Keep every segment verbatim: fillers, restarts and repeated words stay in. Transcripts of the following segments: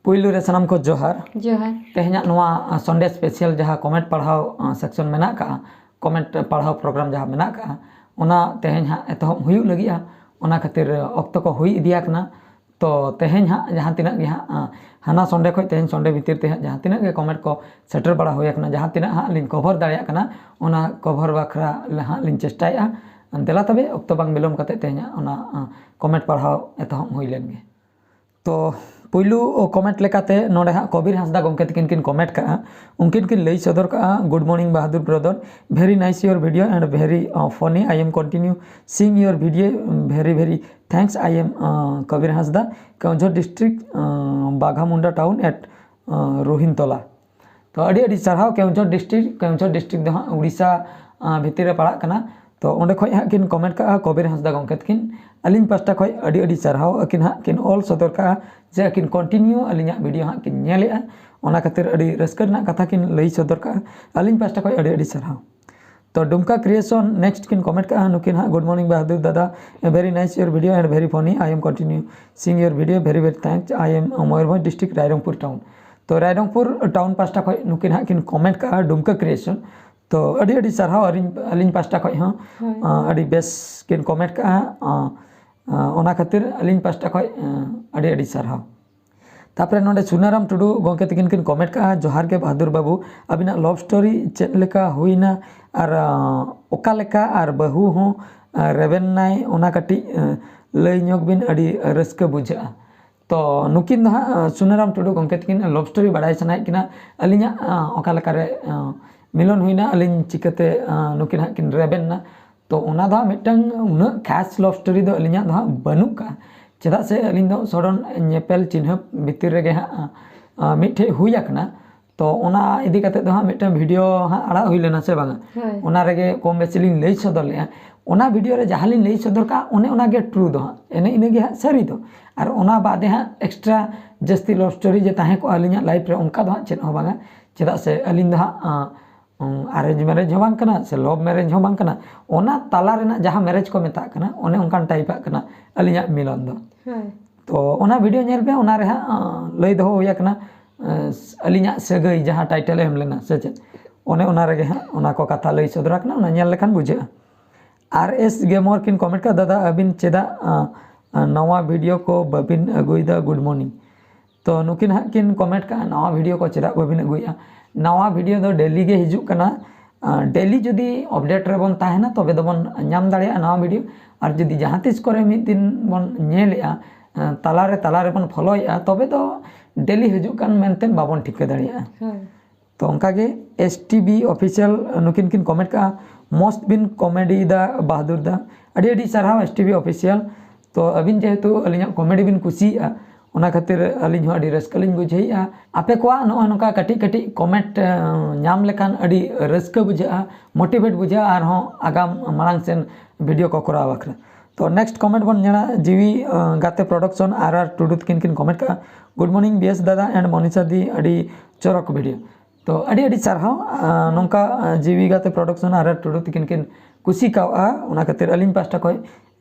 ᱯᱩᱭᱞᱩ ᱨᱮ ᱥᱟᱱᱟᱢ ᱠᱚ ᱡᱚᱦᱟᱨ᱾ ᱡᱚᱦᱟᱨ᱾ ᱛᱮᱦᱮᱧᱟᱜ ᱱᱚᱣᱟ ᱥᱟᱱᱰᱮ ᱥᱯᱮᱥᱟᱞ ᱡᱟᱦᱟᱸ ᱠᱚᱢᱮᱱᱴ ᱯᱟᱲᱦᱟᱣ ᱥᱮᱠᱥᱚᱱ ᱢᱮᱱᱟᱜ ᱠᱟᱜᱼᱟ, ᱠᱚᱢᱮᱱᱴ ᱯᱟᱲᱦᱟᱣ ᱯᱨᱳᱜᱨᱟᱢ ᱡᱟᱦᱟᱸ ᱢᱮᱱᱟᱜ ᱠᱟᱜᱼᱟ, ᱚᱱᱟ ᱛᱮᱦᱮᱧ ᱦᱟᱸᱜ ᱮᱛᱚᱦᱚᱵ ᱦᱩᱭᱩᱜ ᱞᱟᱹᱜᱤᱫᱼᱟ᱾ ᱚᱱᱟ ᱠᱷᱟᱹᱛᱤᱨ ᱚᱠᱛᱚ ᱠᱚ ᱦᱩᱭ ᱤᱫᱤᱭᱟᱠᱟᱱᱟ᱾ ᱛᱚ ᱛᱮᱦᱮᱧ ᱦᱟᱸᱜ ᱡᱟᱦᱟᱸ ᱛᱤᱱᱟᱹᱜ ᱜᱮ ᱦᱟᱸᱜ ᱦᱟᱱᱟ ᱥᱟᱱᱰᱮ ᱠᱷᱚᱱ ᱛᱮᱦᱮᱧ ᱥᱟᱱᱰᱮ ᱵᱷᱤᱛᱤᱨ ᱛᱮ ᱦᱟᱸᱜ ᱡᱟᱦᱟᱸ ᱛᱤᱱᱟᱹᱜ ᱜᱮ ᱠᱚᱢᱮᱱᱴ ᱠᱚ ᱥᱮᱴᱮᱨ ᱵᱟᱲᱟ ᱦᱩᱭ ᱟᱠᱟᱱᱟ, ᱡᱟᱦᱟᱸ ᱛᱤᱱᱟᱹᱜ ᱦᱟᱸᱜ ᱞᱤᱧ ᱠᱚᱵᱷᱟᱨ ᱫᱟᱲᱮᱭᱟᱜ ᱠᱟᱱᱟ, ᱚᱱᱟ ᱠᱚᱵᱷᱟᱨ ᱵᱟᱠᱷᱨᱟ ᱦᱟᱸᱜ ᱞᱤᱧ ᱪᱮᱥᱴᱟᱭᱮᱫᱼᱟ᱾ ᱫᱮᱞᱟ ᱛᱚᱵᱮ ᱚᱠᱛᱚ ᱵᱟᱝ ᱵᱤᱞᱚᱢ ᱠᱟᱛᱮ ᱛᱮᱦᱮᱧᱟᱜ ᱚᱱᱟ ᱠᱚᱢᱮᱱᱴ ᱯᱟᱲᱦᱟᱣ ᱮᱛᱚᱦᱚᱵ ᱦᱩᱭ ᱞᱮᱱ ᱜᱮ᱾ ᱛᱚ ᱯᱩᱭᱞᱩ ᱠᱚᱢᱮᱱᱴ ᱞᱮᱠᱟᱛᱮ ᱱᱚᱰᱮ ᱦᱟᱸᱜ ᱠᱚᱵᱤᱨ ᱦᱟᱸᱥᱫᱟ ᱜᱚᱢᱠᱮ ᱛᱟᱹᱠᱤᱱ ᱠᱤᱱ ᱠᱚᱢᱮᱱᱴ ᱠᱟᱜᱼᱟ᱾ ᱩᱱᱠᱤᱱ ᱠᱤᱱ ᱞᱟᱹᱭ ᱥᱚᱫᱚᱨ ᱠᱟᱜᱼᱟ, "Good morning Bahadur brother, very nice your video and very funny. I am continue seeing your video, very very thanks. I am ᱠᱚᱵᱤᱨ Hansda, Keonjhar district, ᱵᱟᱜᱷᱟᱢᱩᱱᱰᱟ town at ᱨᱳᱦᱤᱱᱛᱚᱞᱟ." ᱛᱚ ᱟᱹᱰᱤ ᱟᱹᱰᱤ ᱥᱟᱨᱦᱟᱣ᱾ ᱠᱮᱣᱚᱱᱡᱷᱚᱨ ᱰᱤᱥᱴᱨᱤᱠᱴ, ᱠᱮᱣᱚᱱᱡᱷᱚᱨ ᱰᱤᱥᱴᱨᱤᱠᱴ ᱫᱚ ᱦᱟᱸᱜ ᱩᱲᱤᱥᱥᱟ ᱵᱷᱤᱛᱤᱨ ᱨᱮ ᱯᱟᱲᱟᱜ ᱠᱟᱱᱟ᱾ ᱛᱚ ᱚᱸᱰᱮ ᱠᱷᱚᱱ ᱦᱟᱸᱜ ᱠᱤᱱ ᱠᱚᱢᱮᱱᱴ ᱠᱟᱜᱼᱟ ᱠᱚᱵᱤᱨ ᱦᱟᱸᱥᱫᱟ ᱜᱚᱢᱠᱮ ᱛᱟᱹᱠᱤᱱ᱾ ᱟᱹᱞᱤᱧ ᱯᱟᱥᱴᱟ ᱠᱷᱚᱱ ᱟᱹᱰᱤ ᱟᱹᱰᱤ ᱥᱟᱨᱦᱟᱣ᱾ ᱟᱹᱠᱤᱱ ᱦᱟᱸᱜ ᱠᱤᱱ ᱚᱞ ᱥᱚᱫᱚᱨ ᱠᱟᱜᱼᱟ ᱡᱮ ᱟᱹᱠᱤᱱ ᱠᱚᱱᱴᱤᱱᱤᱭᱩ ᱟᱹᱞᱤᱧᱟᱜ ᱵᱷᱤᱰᱤᱭᱳ ᱦᱟᱸᱜ ᱠᱤᱱ ᱧᱮᱞᱮᱜᱼᱟ, ᱚᱱᱟ ᱠᱷᱟᱹᱛᱤᱨ ᱟᱹᱰᱤ ᱨᱟᱹᱥᱠᱟᱹ ᱨᱮᱱᱟᱜ ᱠᱟᱛᱷᱟ ᱠᱤᱱ ᱞᱟᱹᱭ ᱥᱚᱫᱚᱨ ᱠᱟᱜᱼᱟ᱾ ᱟᱹᱞᱤᱧ ᱯᱟᱥᱴᱟ ᱠᱷᱚᱱ ᱟᱹᱰᱤ ᱟᱹᱰᱤ ᱥᱟᱨᱦᱟᱣ᱾ ᱛᱚ ᱰᱩᱢᱠᱟ ᱠᱨᱤᱭᱮᱥᱚᱱ ᱱᱮᱠᱥᱴ ᱠᱤᱱ ᱠᱚᱢᱮᱱᱴ ᱠᱟᱜᱼᱟ ᱱᱩᱠᱤᱱ ᱦᱟᱸᱜ, "Good morning ᱵᱟᱦᱟᱫᱩᱨ ᱫᱟᱫᱟ, very nice your video and very funny. I am continue seeing your video, very very thanks. I am Moyurbhanj district, Rairangpur town." ᱛᱚ ᱨᱟᱭᱨᱚᱝᱯᱩᱨ ᱴᱟᱣᱩᱱ ᱯᱟᱥᱴᱟ ᱠᱷᱚᱱ ᱱᱩᱠᱤᱱ ᱦᱟᱸᱜ ᱠᱤᱱ ᱠᱚᱢᱮᱱᱴ ᱠᱟᱜᱼᱟ ᱰᱩᱢᱠᱟ ᱠᱨᱤᱭᱮᱥᱚᱱ᱾ ᱛᱚ ᱟᱹᱰᱤ ᱟᱹᱰᱤ ᱥᱟᱨᱦᱟᱣ ᱟᱹᱞᱤᱧ ᱟᱹᱞᱤᱧ ᱯᱟᱥᱴᱟ ᱠᱷᱚᱱ ᱦᱚᱸ᱾ ᱦᱳᱭ᱾ ᱟᱹᱰᱤ ᱵᱮᱥ ᱠᱤᱱ ᱠᱚᱢᱮᱱᱴ ᱠᱟᱜᱼᱟ᱾ ᱚᱱᱟ ᱠᱷᱟᱹᱛᱤᱨ ᱟᱹᱞᱤᱧ ᱯᱟᱥᱴᱟ ᱠᱷᱚᱱ ᱟᱹᱰᱤ ᱟᱹᱰᱤ ᱥᱟᱨᱦᱟᱣ᱾ ᱛᱟᱯᱚᱨᱮ ᱱᱚᱰᱮ ᱥᱩᱱᱟᱨᱟᱢ ᱴᱩᱰᱩ ᱜᱚᱢᱠᱮ ᱛᱟᱹᱠᱤᱱ ᱠᱤᱱ ᱠᱚᱢᱮᱱᱴ ᱠᱟᱜᱼᱟ, "ᱡᱚᱦᱟᱨ ᱜᱮ ᱵᱟᱦᱟᱫᱩᱨ ᱵᱟᱹᱵᱩ, ᱟᱹᱵᱤᱱᱟᱜ ᱞᱚᱵᱷ ᱥᱴᱳᱨᱤ ᱪᱮᱫ ᱞᱮᱠᱟ ᱦᱩᱭᱱᱟ ᱟᱨ ᱚᱠᱟ ᱞᱮᱠᱟ ᱟᱨ ᱵᱟᱹᱦᱩ ᱦᱚᱸ ᱨᱮᱵᱮᱱ ᱱᱟᱭ, ᱚᱱᱟ ᱠᱟᱹᱴᱤᱡ ᱞᱟᱹᱭ ᱧᱚᱜ ᱵᱤᱱ, ᱟᱹᱰᱤ ᱨᱟᱹᱥᱠᱟᱹ ᱵᱩᱡᱷᱟᱹᱜᱼᱟ᱾" ᱛᱚ ᱱᱩᱠᱤᱱ ᱫᱚ ᱦᱟᱸᱜ ᱥᱩᱱᱟᱨᱟᱢ ᱴᱩᱰᱩ ᱜᱚᱢᱠᱮ ᱛᱟᱹᱠᱤᱱ ᱞᱚᱵᱷ ᱥᱴᱳᱨᱤ ᱵᱟᱲᱟᱭ ᱥᱟᱱᱟᱭᱮᱫ ᱠᱤᱱᱟ ᱟᱹᱞᱤᱧᱟᱜ ᱚᱠᱟ ᱞᱮᱠᱟᱨᱮ ᱢᱤᱞᱚᱱ ᱦᱩᱭᱱᱟ, ᱟᱹᱞᱤᱧ ᱪᱤᱠᱟᱹᱛᱮ ᱱᱩᱠᱤᱱ ᱦᱟᱸᱜ ᱠᱤᱱ ᱨᱮᱵᱮᱱ ᱱᱟ᱾ ᱛᱚ ᱚᱱᱟ ᱫᱚ ᱦᱟᱸᱜ ᱢᱤᱫᱴᱟᱝ ᱩᱱᱟᱹᱜ ᱠᱷᱟᱥ ᱞᱚᱵᱷ ᱥᱴᱳᱨᱤ ᱫᱚ ᱟᱹᱞᱤᱧᱟᱜ ᱫᱚ ᱦᱟᱸᱜ ᱵᱟᱹᱱᱩᱜ ᱠᱟᱜᱼᱟ᱾ ᱪᱮᱫᱟᱜ ᱥᱮ ᱟᱹᱞᱤᱧ ᱫᱚ ᱥᱚᱰᱚᱱ ᱧᱮᱯᱮᱞ ᱪᱤᱱᱦᱟᱹᱯ ᱵᱷᱤᱛᱤᱨ ᱨᱮᱜᱮ ᱦᱟᱸᱜ ᱢᱤᱫᱴᱷᱮᱡ ᱦᱩᱭ ᱟᱠᱟᱱᱟ᱾ ᱛᱚ ᱚᱱᱟ ᱤᱫᱤ ᱠᱟᱛᱮ ᱫᱚ ᱦᱟᱸᱜ ᱢᱤᱫᱴᱟᱝ ᱵᱷᱤᱰᱤᱭᱳ ᱦᱟᱸᱜ ᱟᱲᱟᱜ ᱦᱩᱭ ᱞᱮᱱᱟ ᱥᱮ ᱵᱟᱝᱟ? ᱦᱳᱭ᱾ ᱚᱱᱟ ᱨᱮᱜᱮ ᱠᱚᱢ ᱵᱮᱥᱤ ᱞᱤᱧ ᱞᱟᱹᱭ ᱥᱚᱫᱚᱨ ᱞᱮᱜᱼᱟ᱾ ᱚᱱᱟ ᱵᱷᱤᱰᱤᱭᱳ ᱨᱮ ᱡᱟᱦᱟᱸ ᱞᱤᱧ ᱞᱟᱹᱭ ᱥᱚᱫᱚᱨ ᱠᱟᱜᱼᱟ ᱚᱱᱮ ᱚᱱᱟᱜᱮ ᱴᱨᱩ ᱫᱚ ᱦᱟᱸᱜ, ᱮᱱᱮ ᱤᱱᱟᱹᱜᱮ ᱦᱟᱸᱜ ᱥᱟᱹᱨᱤ ᱫᱚ᱾ ᱟᱨ ᱚᱱᱟ ᱵᱟᱫᱮ ᱦᱟᱸᱜ ᱮᱠᱥᱴᱨᱟ ᱡᱟᱹᱥᱛᱤ ᱞᱚᱵᱷ ᱥᱴᱳᱨᱤ ᱡᱮ ᱛᱟᱦᱮᱸ ᱠᱚᱜᱼᱟ ᱟᱹᱞᱤᱧᱟᱜ ᱞᱟᱭᱤᱯᱷ ᱨᱮ, ᱚᱱᱠᱟ ᱫᱚ ᱦᱟᱸᱜ ᱪᱮᱫ ᱦᱚᱸ ᱵᱟᱝᱟ᱾ ᱪᱮᱫᱟᱜ ᱥᱮ ᱟᱹᱞᱤᱧ ᱫᱚ ᱦᱟᱸᱜ ᱟᱨᱮᱧᱡᱽ ᱢᱮᱨᱮᱡᱽ ᱦᱚᱸ ᱵᱟᱝ ᱠᱟᱱᱟ ᱥᱮ ᱞᱚᱵᱷ ᱢᱮᱨᱮᱡᱽ ᱦᱚᱸ ᱵᱟᱝ ᱠᱟᱱᱟ, ᱚᱱᱟ ᱛᱟᱞᱟ ᱨᱮᱱᱟᱜ ᱡᱟᱦᱟᱸ ᱢᱮᱨᱮᱡᱽ ᱠᱚ ᱢᱮᱛᱟᱜ ᱠᱟᱱᱟ ᱚᱱᱮ ᱚᱱᱠᱟᱱ ᱴᱟᱭᱤᱯᱟᱜ ᱠᱟᱱᱟ ᱟᱹᱞᱤᱧᱟᱜ ᱢᱤᱞᱚᱱ ᱫᱚ᱾ ᱦᱳᱭ᱾ ᱛᱚ ᱚᱱᱟ ᱵᱷᱤᱰᱤᱭᱳ ᱧᱮᱞ ᱯᱮ, ᱚᱱᱟ ᱨᱮ ᱦᱟᱸᱜ ᱞᱟᱹᱭ ᱫᱚᱦᱚ ᱦᱩᱭ ᱟᱠᱟᱱᱟ ᱟᱹᱞᱤᱧᱟᱜ ᱥᱟᱹᱜᱟᱹᱭ ᱡᱟᱦᱟᱸ ᱴᱟᱭᱴᱮᱞ ᱮᱢ ᱞᱮᱱᱟ ᱥᱮ ᱪᱮᱫ, ᱚᱱᱮ ᱚᱱᱟ ᱨᱮᱜᱮ ᱦᱟᱸᱜ ᱚᱱᱟ ᱠᱚ ᱠᱟᱛᱷᱟ ᱞᱟᱹᱭ ᱥᱚᱫᱚᱨ ᱟᱠᱟᱱᱟ, ᱚᱱᱟ ᱧᱮᱞ ᱞᱮᱠᱷᱟᱱ ᱵᱩᱡᱷᱟᱹᱜᱼᱟ᱾ ᱟᱨ ᱮᱥ ᱜᱮᱢᱚᱨ ᱠᱤᱱ ᱠᱚᱢᱮᱱᱴ ᱠᱟᱜᱼᱟ, ᱫᱟᱫᱟ ᱟᱹᱵᱤᱱ ᱪᱮᱫᱟᱜ ᱱᱟᱣᱟ ᱵᱷᱤᱰᱤᱭᱳ ᱠᱚ ᱵᱟᱹᱵᱤᱱ ᱟᱹᱜᱩᱭᱮᱫᱟ? Good morning. ᱛᱚ ᱱᱩᱠᱤᱱ ᱦᱟᱸᱜ ᱠᱤᱱ ᱠᱚᱢᱮᱱᱴ ᱠᱟᱜᱼᱟ, ᱱᱟᱣᱟ ᱵᱷᱤᱰᱤᱭᱳ ᱠᱚ ᱪᱮᱫᱟᱜ ᱵᱟᱹᱵᱤᱱ ᱟᱹᱜᱩᱭᱮᱫᱼᱟ? ᱱᱟᱣᱟ ᱵᱷᱤᱰᱤᱭᱳ ᱫᱚ ᱰᱮᱞᱤ ᱜᱮ ᱦᱤᱡᱩᱜ ᱠᱟᱱᱟ᱾ ᱰᱮᱞᱤ ᱡᱩᱫᱤ ᱟᱯᱰᱮᱴ ᱨᱮᱵᱚᱱ ᱛᱟᱦᱮᱱᱟ, ᱛᱚᱵᱮ ᱫᱚᱵᱚᱱ ᱧᱟᱢ ᱫᱟᱲᱮᱭᱟᱜᱼᱟ ᱱᱟᱣᱟ ᱵᱷᱤᱰᱤᱭᱳ᱾ ᱟᱨ ᱡᱩᱫᱤ ᱡᱟᱦᱟᱸ ᱛᱤᱥ ᱠᱚᱨᱮ ᱢᱤᱫ ᱫᱤᱱ ᱵᱚᱱ ᱧᱮᱞᱮᱜᱼᱟ, ᱛᱟᱞᱟᱨᱮ ᱛᱟᱞᱟᱨᱮ ᱵᱚᱱ ᱯᱷᱚᱞᱳᱭᱮᱫᱼᱟ, ᱛᱚᱵᱮ ᱫᱚ ᱰᱮᱞᱤ ᱦᱤᱡᱩᱜ ᱠᱟᱱ ᱢᱮᱱᱛᱮ ᱵᱟᱵᱚᱱ ᱴᱷᱤᱠᱟᱹ ᱫᱟᱲᱮᱭᱟᱜᱼᱟ᱾ ᱛᱚ ᱚᱱᱠᱟᱜᱮ ᱮᱥ ᱴᱤ ᱵᱤ ᱚᱯᱷᱤᱥᱤᱭᱟᱞ ᱱᱩᱠᱤᱱ ᱠᱤᱱ ᱠᱚᱢᱮᱱᱴ ᱠᱟᱜᱼᱟ, ᱢᱚᱥᱛ ᱵᱤᱱ ᱠᱚᱢᱮᱰᱤᱭᱮᱫᱟ ᱵᱟᱦᱟᱫᱩᱨ ᱫᱟ᱾ ᱟᱹᱰᱤ ᱟᱹᱰᱤ ᱥᱟᱨᱦᱟᱣ ᱮᱥ ᱴᱤ ᱵᱤ ᱚᱯᱷᱤᱥᱤᱭᱟᱞ᱾ ᱛᱚ ᱟᱹᱵᱤᱱ ᱡᱮᱦᱮᱛᱩ ᱟᱹᱞᱤᱧᱟᱜ ᱠᱚᱢᱮᱰᱤ ᱵᱤᱱ ᱠᱩᱥᱤᱭᱟᱜᱼᱟ, ᱚᱱᱟ ᱠᱷᱟᱹᱛᱤᱨ ᱟᱹᱞᱤᱧ ᱦᱚᱸ ᱟᱹᱰᱤ ᱨᱟᱹᱥᱠᱟᱹ ᱞᱤᱧ ᱵᱩᱡᱷᱟᱹᱣᱮᱫᱼᱟ᱾ ᱟᱯᱮ ᱠᱚᱣᱟᱜ ᱱᱚᱜᱼᱚᱭ ᱱᱚᱝᱠᱟ ᱠᱟᱹᱴᱤᱡ ᱠᱟᱹᱴᱤᱡ ᱠᱚᱢᱮᱱᱴ ᱧᱟᱢ ᱞᱮᱠᱷᱟᱱ ᱟᱹᱰᱤ ᱨᱟᱹᱥᱠᱟᱹ ᱵᱩᱡᱷᱟᱹᱜᱼᱟ, ᱢᱳᱴᱤᱵᱷᱮᱴ ᱵᱩᱡᱷᱟᱹᱜᱼᱟ ᱟᱨᱦᱚᱸ ᱟᱜᱟᱢ ᱢᱟᱲᱟᱝ ᱥᱮᱱ ᱵᱷᱤᱰᱤᱭᱳ ᱠᱚ ᱠᱚᱨᱟᱣ ᱵᱟᱠᱷᱨᱟ᱾ ᱛᱚ ᱱᱮᱠᱥᱴ ᱠᱚᱢᱮᱱᱴ ᱵᱚᱱ ᱧᱮᱞᱟ, ᱡᱤᱣᱤ ᱜᱟᱛᱮ ᱯᱨᱚᱰᱟᱠᱥᱚᱱ ᱟᱨ ᱟᱨ ᱴᱩᱰᱩ ᱛᱟᱹᱠᱤᱱ ᱠᱤᱱ ᱠᱚᱢᱮᱱᱴ ᱠᱟᱜᱼᱟ, ᱜᱩᱰ ᱢᱚᱨᱱᱤᱝ ᱵᱤ ᱮᱥ ᱫᱟᱫᱟ and ᱢᱚᱱᱤᱥᱟ ᱫᱤ, ᱟᱹᱰᱤ ᱪᱚᱨᱚᱠ ᱵᱷᱤᱰᱤᱭᱳ᱾ ᱛᱚ ᱟᱹᱰᱤ ᱟᱹᱰᱤ ᱥᱟᱨᱦᱟᱣ᱾ ᱱᱚᱝᱠᱟ ᱡᱤᱣᱤ ᱜᱟᱛᱮ ᱯᱨᱚᱰᱟᱠᱥᱚᱱ ᱟᱨ ᱟᱨ ᱴᱩᱰᱩ ᱛᱟᱹᱠᱤᱱ ᱠᱤᱱ ᱠᱩᱥᱤ ᱠᱟᱣᱜᱼᱟ, ᱚᱱᱟ ᱠᱷᱟᱹᱛᱤᱨ ᱟᱹᱞᱤᱧ ᱯᱟᱦᱴᱟ ᱠᱷᱚᱱ